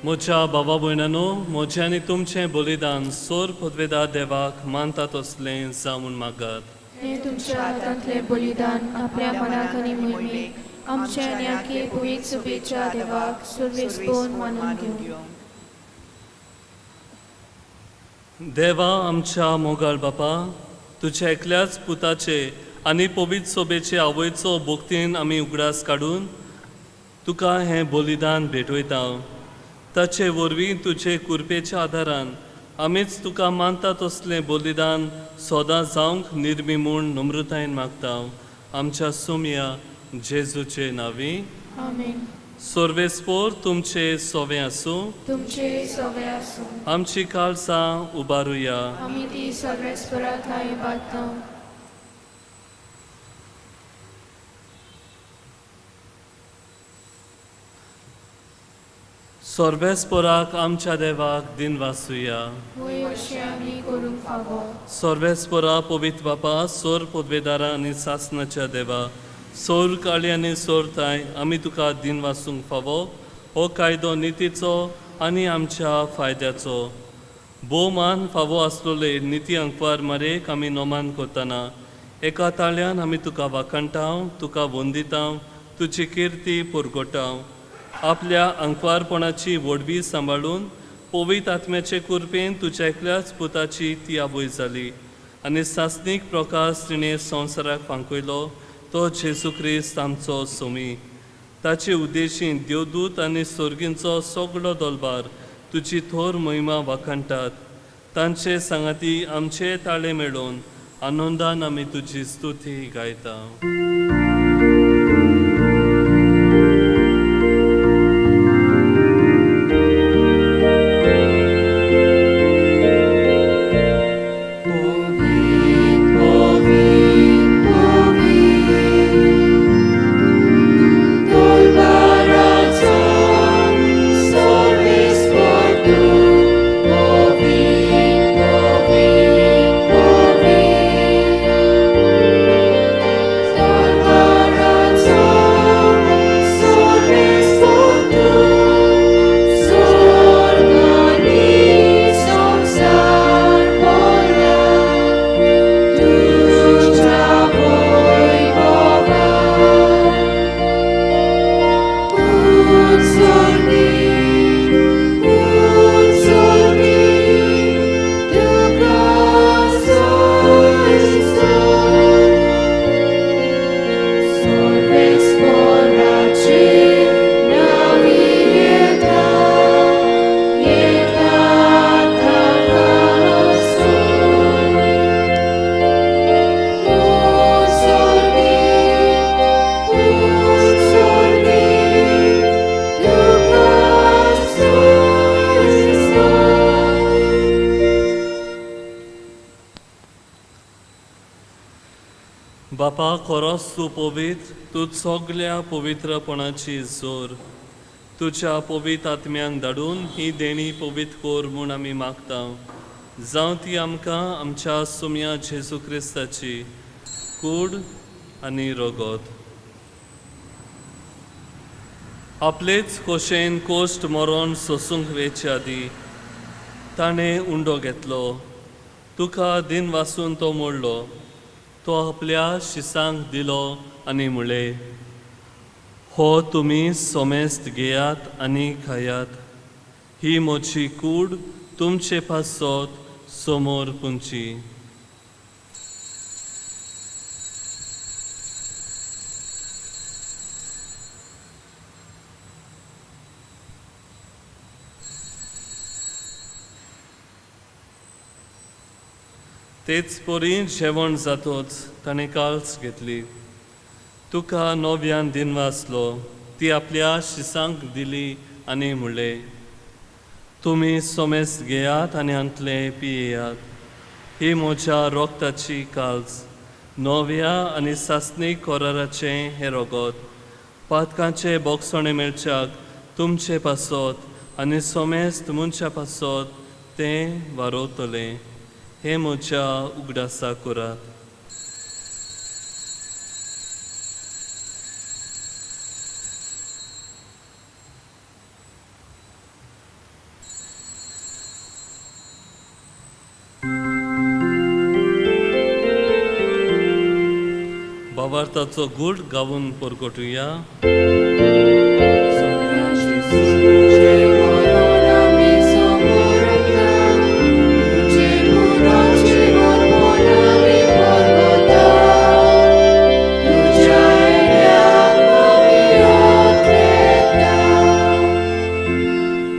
म्हज्या बाबा भयणानो, म्हजें आनी तुमचें बलिदान सोर पदवेदार देवाक मानता तसलें जावन मागात. हें तुमच्या हातांतलें बलिदान आपल्या मनाक आनी मोहिमेक आमच्या आनी आखे पवित्र सभेच्या देवाक सुरवेस मानून घेवं. देवा आमच्या मोगाळ बापा, तुज्या एकल्याच पुताचे आनी पवित्र सभेचे आवयचो भक्तीन आमी उगडास काडून तुका हें बलिदान भेटयता. ताचे वरवीं तुजे कुरपेच्या आदारान आमीच तुका मानता तसलें बलिदान सदां जावंक निर्मी म्हूण नम्रतायेन मागता, आमच्या सोमया जेजूचे नांवी. आमेन. सर्वेस्पोर तुमचे सोवे आसूं, तुमचे सोवे आसूं. आमची काळसां उबारुया, आमी ती सर्वेस्परा ठांय बांदता. सर्वेस्पोराक आमच्या देवाक दिन वासुया. सर्वेस्पोरा पवित्र बापा, सोर पदवेदारा आनी सासनाच्या देवा, सोर काळी आनी सोर ताय आमी तुका दिन वासूंक फावो हो कायदो नितीचो आनी आमच्या फायद्याचो भोवमान फावो आसलेले निती अंकवार मरेक आमी नोमान करतना एका ताळ्यान आमी तुका वाखणटाव, तुका वंदिताव, तुजी किर्ती पुरगोटाव. आपल्या अंकवारपणाची व्हडवी सांबाळून पवित्र आत्म्याचे कुरपेन तुज्या एकल्याच पुताची ती आवय जाली आनी सासणीक प्रकाश तिणें संवसाराक फांकयलो तो जेजू क्रिस्त आमचो सोमी. ताचे उद्देशीन देवदूत आनी सर्गींचो सगळो दलबार तुजी थोर महिमा वाखणटात. तांचे सांगाती आमचे ताळे मेळोवन आनंदान आमी तुजी स्तुती गायता. Oh, बापा खरोच तूं पवित्र, तूं सगल्या पवित्रपणाची जोर। तुज्या पवित्र आत्म्यांक धाडून ही देणी पवित्र कर म्हूण आमी मागता। जावं ती आमकां आमच्या सुम्या जेजू क्रिस्ताची कूड आनी रगत। आपलेच खोशेन कोश्ट मरण सोसूंक वेचे आदी ताणें उंडो घेतलो, तुका दिन वासून तो मोडलो, तो आपल्या शिसांक दिलो आनी म्हळें, हो तुमी सोमेस्त घेयात आनी खायात, ही म्हजी कूड तुमचे पासत समोर पुंची। तेच परी जेवण जातोच ताणें काल्स घेतली, तुका नव्यान दिन वाचलो, ती आपल्या शिसांक दिली आनी म्हणलें, तुमी सोमेस घेयात आनी हांतले पियेयात, ही म्हज्या रोगताची काल्स, नव्या आनी सासणीक कराराचें हें रगत, पातकांचे बोगसणे मेळच्याक तुमचे पासत आनी सोमेस्त मनशा पासत तें वारोवतलें, हें म्हज्या उगडासा करात। भावार्थाचो गूढ गावून परगटुया।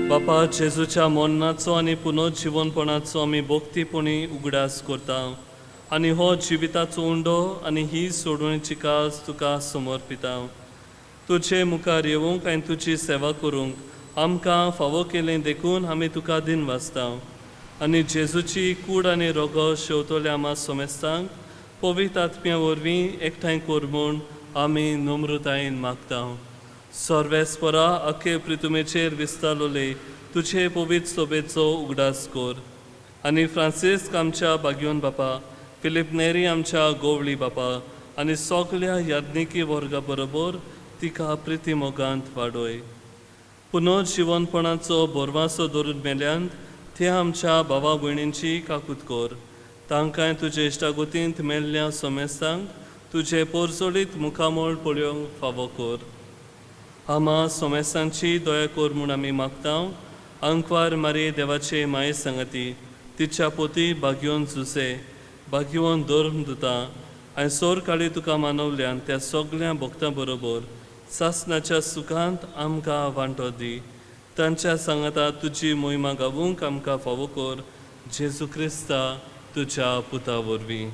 बापा जेजूच्या मरणाचो आनी पुनर्जिवनपणाचो आमी भक्तीपणी उगडास करता आनी हो जिविताचो उंडो आनी ही सोडवणीची काज तुका समर्पिता। तुजे मुखार येवंक आनी तुजी सेवा करूंक आमकां फावो केलें देखून आमी तुका दिन वाचता आनी जेजूची कूड आनी रोगो शेवतल्या आमा सोमेस्तांक पवित्र आत्म्या वरवीं एकठांय कर म्हूण आमी नम्रतायेन मागता। सर्वेस्परा अखे प्रितुमेचेर विस्तारलोले तुजे पवित्र सोबेचो उगडास कर आनी फ्रांसिस्क आमच्या बागयोन बापा, फिलीप नेरी आमच्या गोवळी बापा आनी सगल्या याज्ञिकी वर्गा बरोबर तिका प्रिती मोगांत वाडोय। पुनर्जिवनपणाचो बोरवासो धरून मेल्यांत त्या आमच्या भावा भयणींची काकूत कर, तांकांय तुजे इश्टागोतींत मेल्ल्या सोमेस्तांक तुजे पोरजोळीत मुखामळ पळोवंक फावो कर। आमा सोमेस्तांची दया कर म्हूण आमी मागता। आंकवार मारी देवाचे माये संगती तिच्या पोती बागयोन जुसे बागयोन धर्म दुता आनी सोर काळी तुका मानवल्यान त्या सगल्या भक्तां बरोबर सासनाच्या सुखांत आमकां वांटो दी, तांच्या सांगाता तुजी मोहिमा गावूंक आमकां फावो कर, जेजू क्रिस्ता तुज्या पुता वरवीं।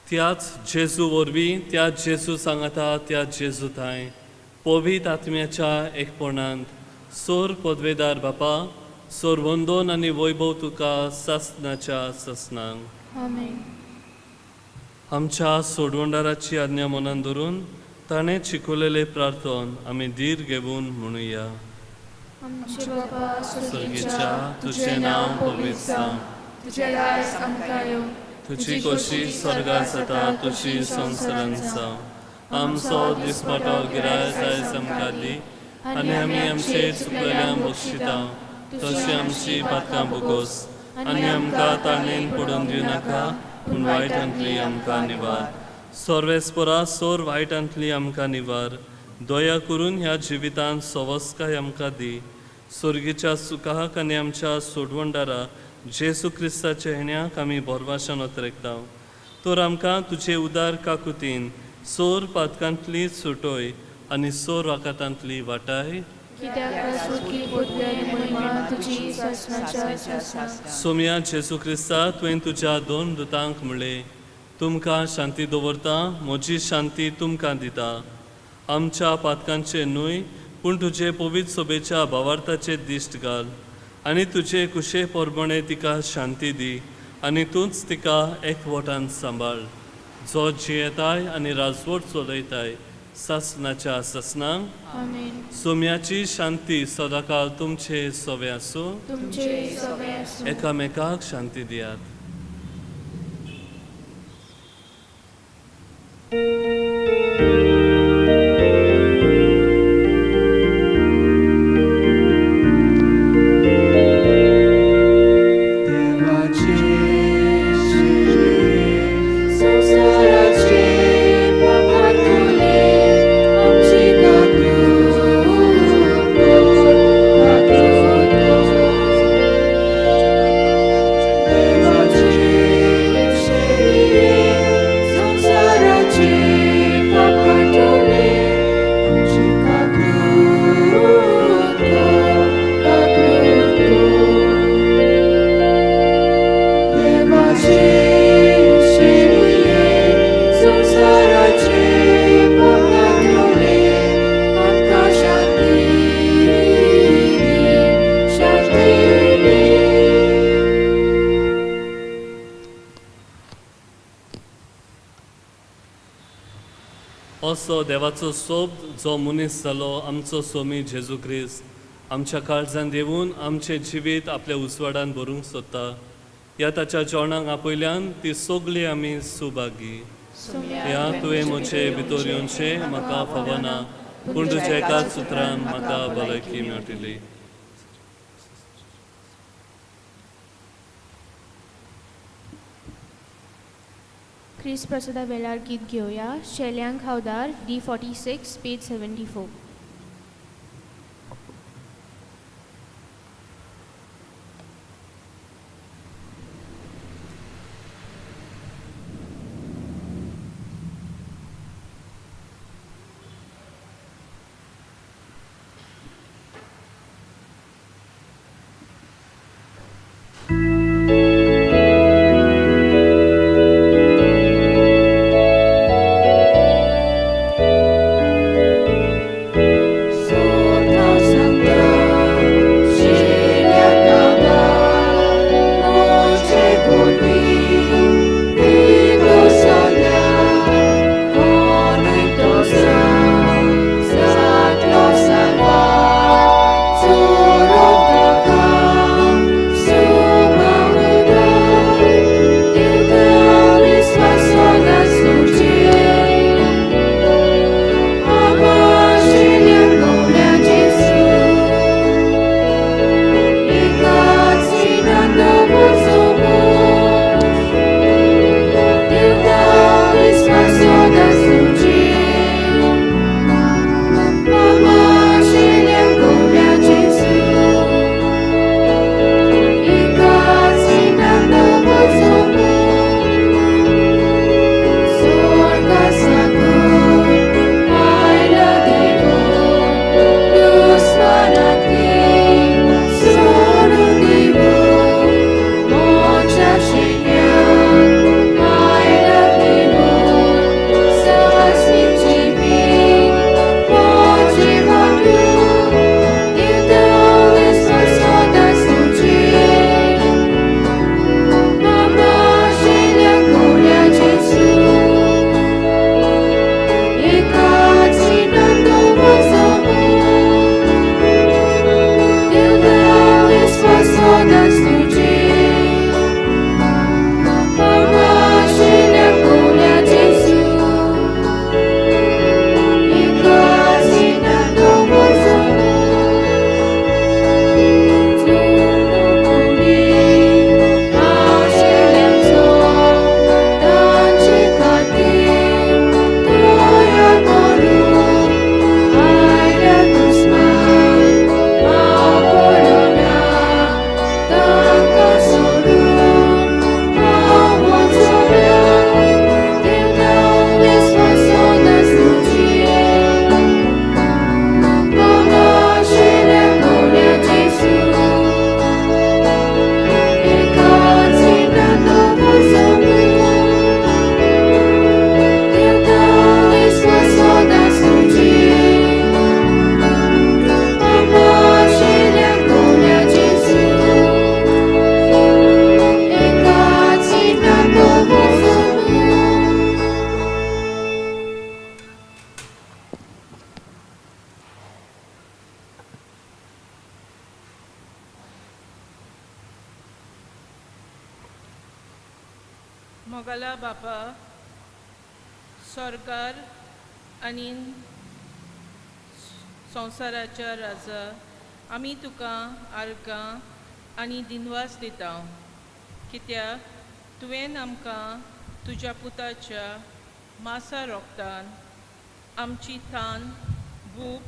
त्याच जेजू वरवीं, त्याच जेजू सांगाता, त्याच जेजू थांय पवित्र आत्म्याच्या एकपणांत सोर पदवेदार बापा, सोर वंदोन आनी वैभव तुका सासनाच्या सासनांक। आमेन। आमच्या सोडवणदाराची आज्ञा मनान धरून ताणें शिकवलेले प्रार्थन आमी धीर घेवन म्हणुया। आमचे बापा स्वर्गीच्या, तुजें नांव पवित्र जावं, तुजें राज आमकां येवं, तुजी खोशी स्वर्गार जाता तशी संवसारांत जावं। आमचो दिसपटो गिरायक आयज आमकां दी आनी आमी आमचे चुकलेल्यांक बक्षिता तशी आमची पातकां भोगोस आनी आमकां ताणेन पडून दिवं नाका, पूण वायटांतली आमकां निवार। सर्वेस्परा सोर वायटांतली आमकां निवार, दया करून ह्या जिवितांत सवस्काय आमकां दी, स्वर्गीच्या सुखाक आनी आमच्या सोडवणदारा जेजू क्रिस्ताच्या हेण्याक आमी भरवाशान अतरेकता। तर आमकां तुजे उदार काकुतीन सोर पातकांतली सुटोय आनी सोर वाकातांतली वाटाय। सोम्या जेजू क्रिस्ता, तुवें तुज्या दोन दुतांक म्हणलें, तुमकां शांती दवरता, म्हजी शांती तुमकां दिता। आमच्या पातकांचे न्हय पूण तुजे पवित्र सोबेच्या भावार्थाचे दिश्ट घाल आनी तुजे कुशे पोरबणे तिका शांती दी आनी तूंच तिका एकवटान सांबाळ, जो जियेताय आनी राजवट चलयताय सासनाच्या सासनांक. आमेन. सोम्याची शांती सदांकाळ तुमचे सवे आसूं. तुमचे सवे आसूं. एकामेकाक शांती दियात. असो देवाचो सोब जो मनीस जालो आमचो सोमी जेजू क्रिस्त आमच्या काळजान देवून आमचें जिवीत आपल्या उजवाडान भरूंक सोदता. ह्या ताच्या जेवणाक आपयल्यान ती सगळी आमी सुभागी. ह्या तुवें म्हजे भितर येवचें म्हाका फावना, पूण तुज्या एकाच सुत्रान म्हाका भलायकी मेळटली. क्रिस्त प्रसादा वेळार गीत घेवया. शेल्यांक हावदार, D46, page 74. मोगाला बापा, सरकार आनी संवसाराच्या राजा, आमी तुका आर्गां आनी दिनवास दिता, कित्याक तुवें आमकां तुज्या पुताच्या मासा रोगतान आमची थान भूक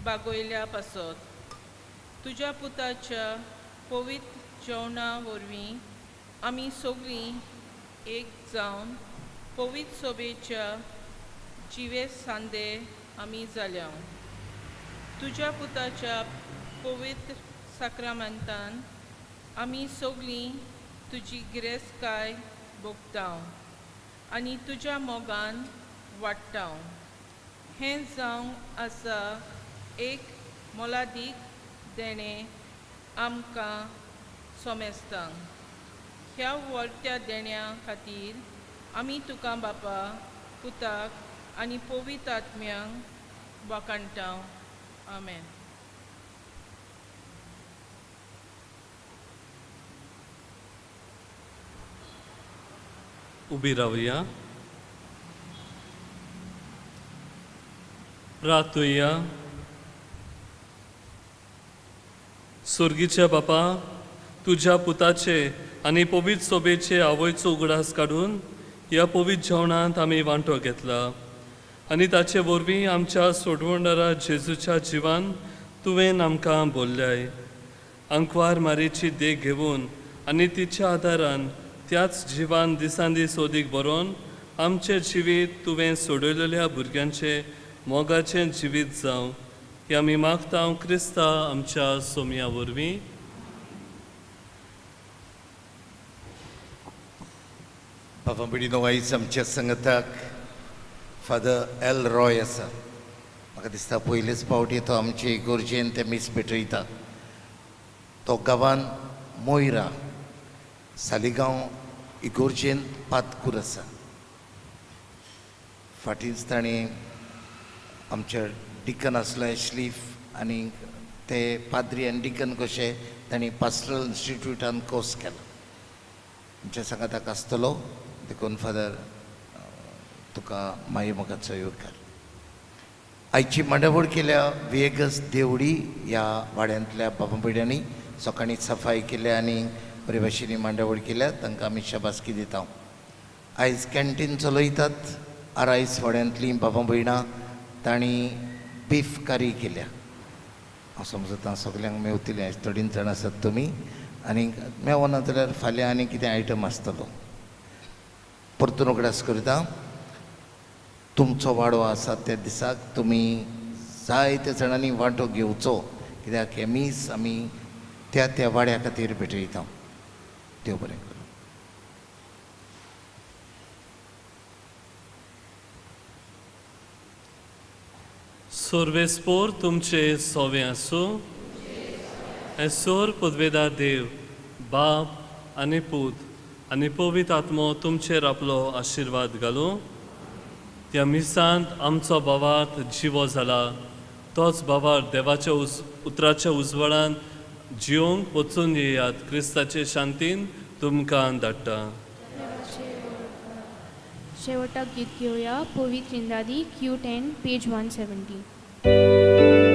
बागोयल्या पासत तुज्या पुताच्या पवित्र जेवणा वरवीं आमी सगळीं एक जावन पवित्र सोबेच्या जिवे सांदे आमी जाल्या. तुज्या पुताच्या पवित्र साक्रामेंतान आमी सगळीं तुजी गिरेस्तकाय भोगता आनी तुज्या मोगान वाडटा. हें जावंक आसा एक मोलादीक देणें आमकां सोमेस्तांक. ह्या व्हडत्या देण्या खातीर आमी तुका बापा, पुताक आनी पवित्र आत्म्यांक वाखाणटा. आमेन. उबी रावया. प्रार्थुया. सुर्गीच्या बापा, तुज्या पुताचे आनी पवित्र सोबेचे आवयचो उगडास काडून ह्या पवित्र जेवणांत आमी वांटो घेतला आनी ताचे वरवीं आमच्या सोडवणदारा जेजूच्या जिवान तुवें आमकां बोल्ल्याय. आंकवार मारीची देख घेवन आनी तिच्या आदारान त्याच जिवान दिसान दीस ओदीक बरोवन आमचें जिवीत तुवें सोडयलेल्या भुरग्यांचें मोगाचें जिवीत जावं हें आमी मागता क्रिस्ता आमच्या सोमया वरवीं. बाबा भयणीनो, आयज आमच्या संगताक फादर एल रॉय आसा. म्हाका दिसता पयलेच फावटी तो आमचे इगोर्जेन ते मीस भेटयता. तो गांवान मोयरा सालिगांव इगोर्जेन पातकूर आसा. फाटींच ताणें आमच्या डिकन आसलो एशलीफ आनी ते पाद्री आनी डिकन कशे तांणी पास्टरल इन्स्टिट्यूटान कोर्स केलो. आमच्या सांगाताक आसतलो देखून फादर तुका माई मोगाचो येवकार. आयची मांडावळ केल्या विएगस देवडी ह्या वाड्यांतल्या बाबा भयण्यांनी सकाळीं सफाई केल्या आनी बरे भाशेनी मांडावळ केल्या, तांकां आमी शाबासकी दिता. आयज कॅन्टीन चलयतात आरायस वाड्यांतलीं बाबा भयणां, तांणी बीफ कारी केल्या. हांव समजता सगल्यांक मेवतलीं, आयज थोडीं जाणां आसात तुमी आनी मेवना जाल्यार फाल्यां आनी कितें आयटम आसतलो. परतून उगडास करता, तुमचो वाडो आसा त्या दिसाक तुमी जायत्या जाणांनी वांटो घेवचो, कित्याक हें मीस आमी त्या त्या वाड्या खातीर भेटयता. देव बरें करूं. सोर्वेस्पोर तुमचे सोवे आसूं. हे सोर पदवेदार देव बाप आनी पूत आनी पवित्र आत्मो तुमचेर आपलो आशिर्वाद घालूं. त्या मिसांत आमचो भावार्थ जिवो जाला, तोच भावार्थ देवाच्या उतराच्या उजवाडान जिवंक वचून येयात. क्रिस्ताचे शांतीन तुमकां धाडटा. शेवटाक गीत घेवया पवित्र इंदादी Q10 page 170.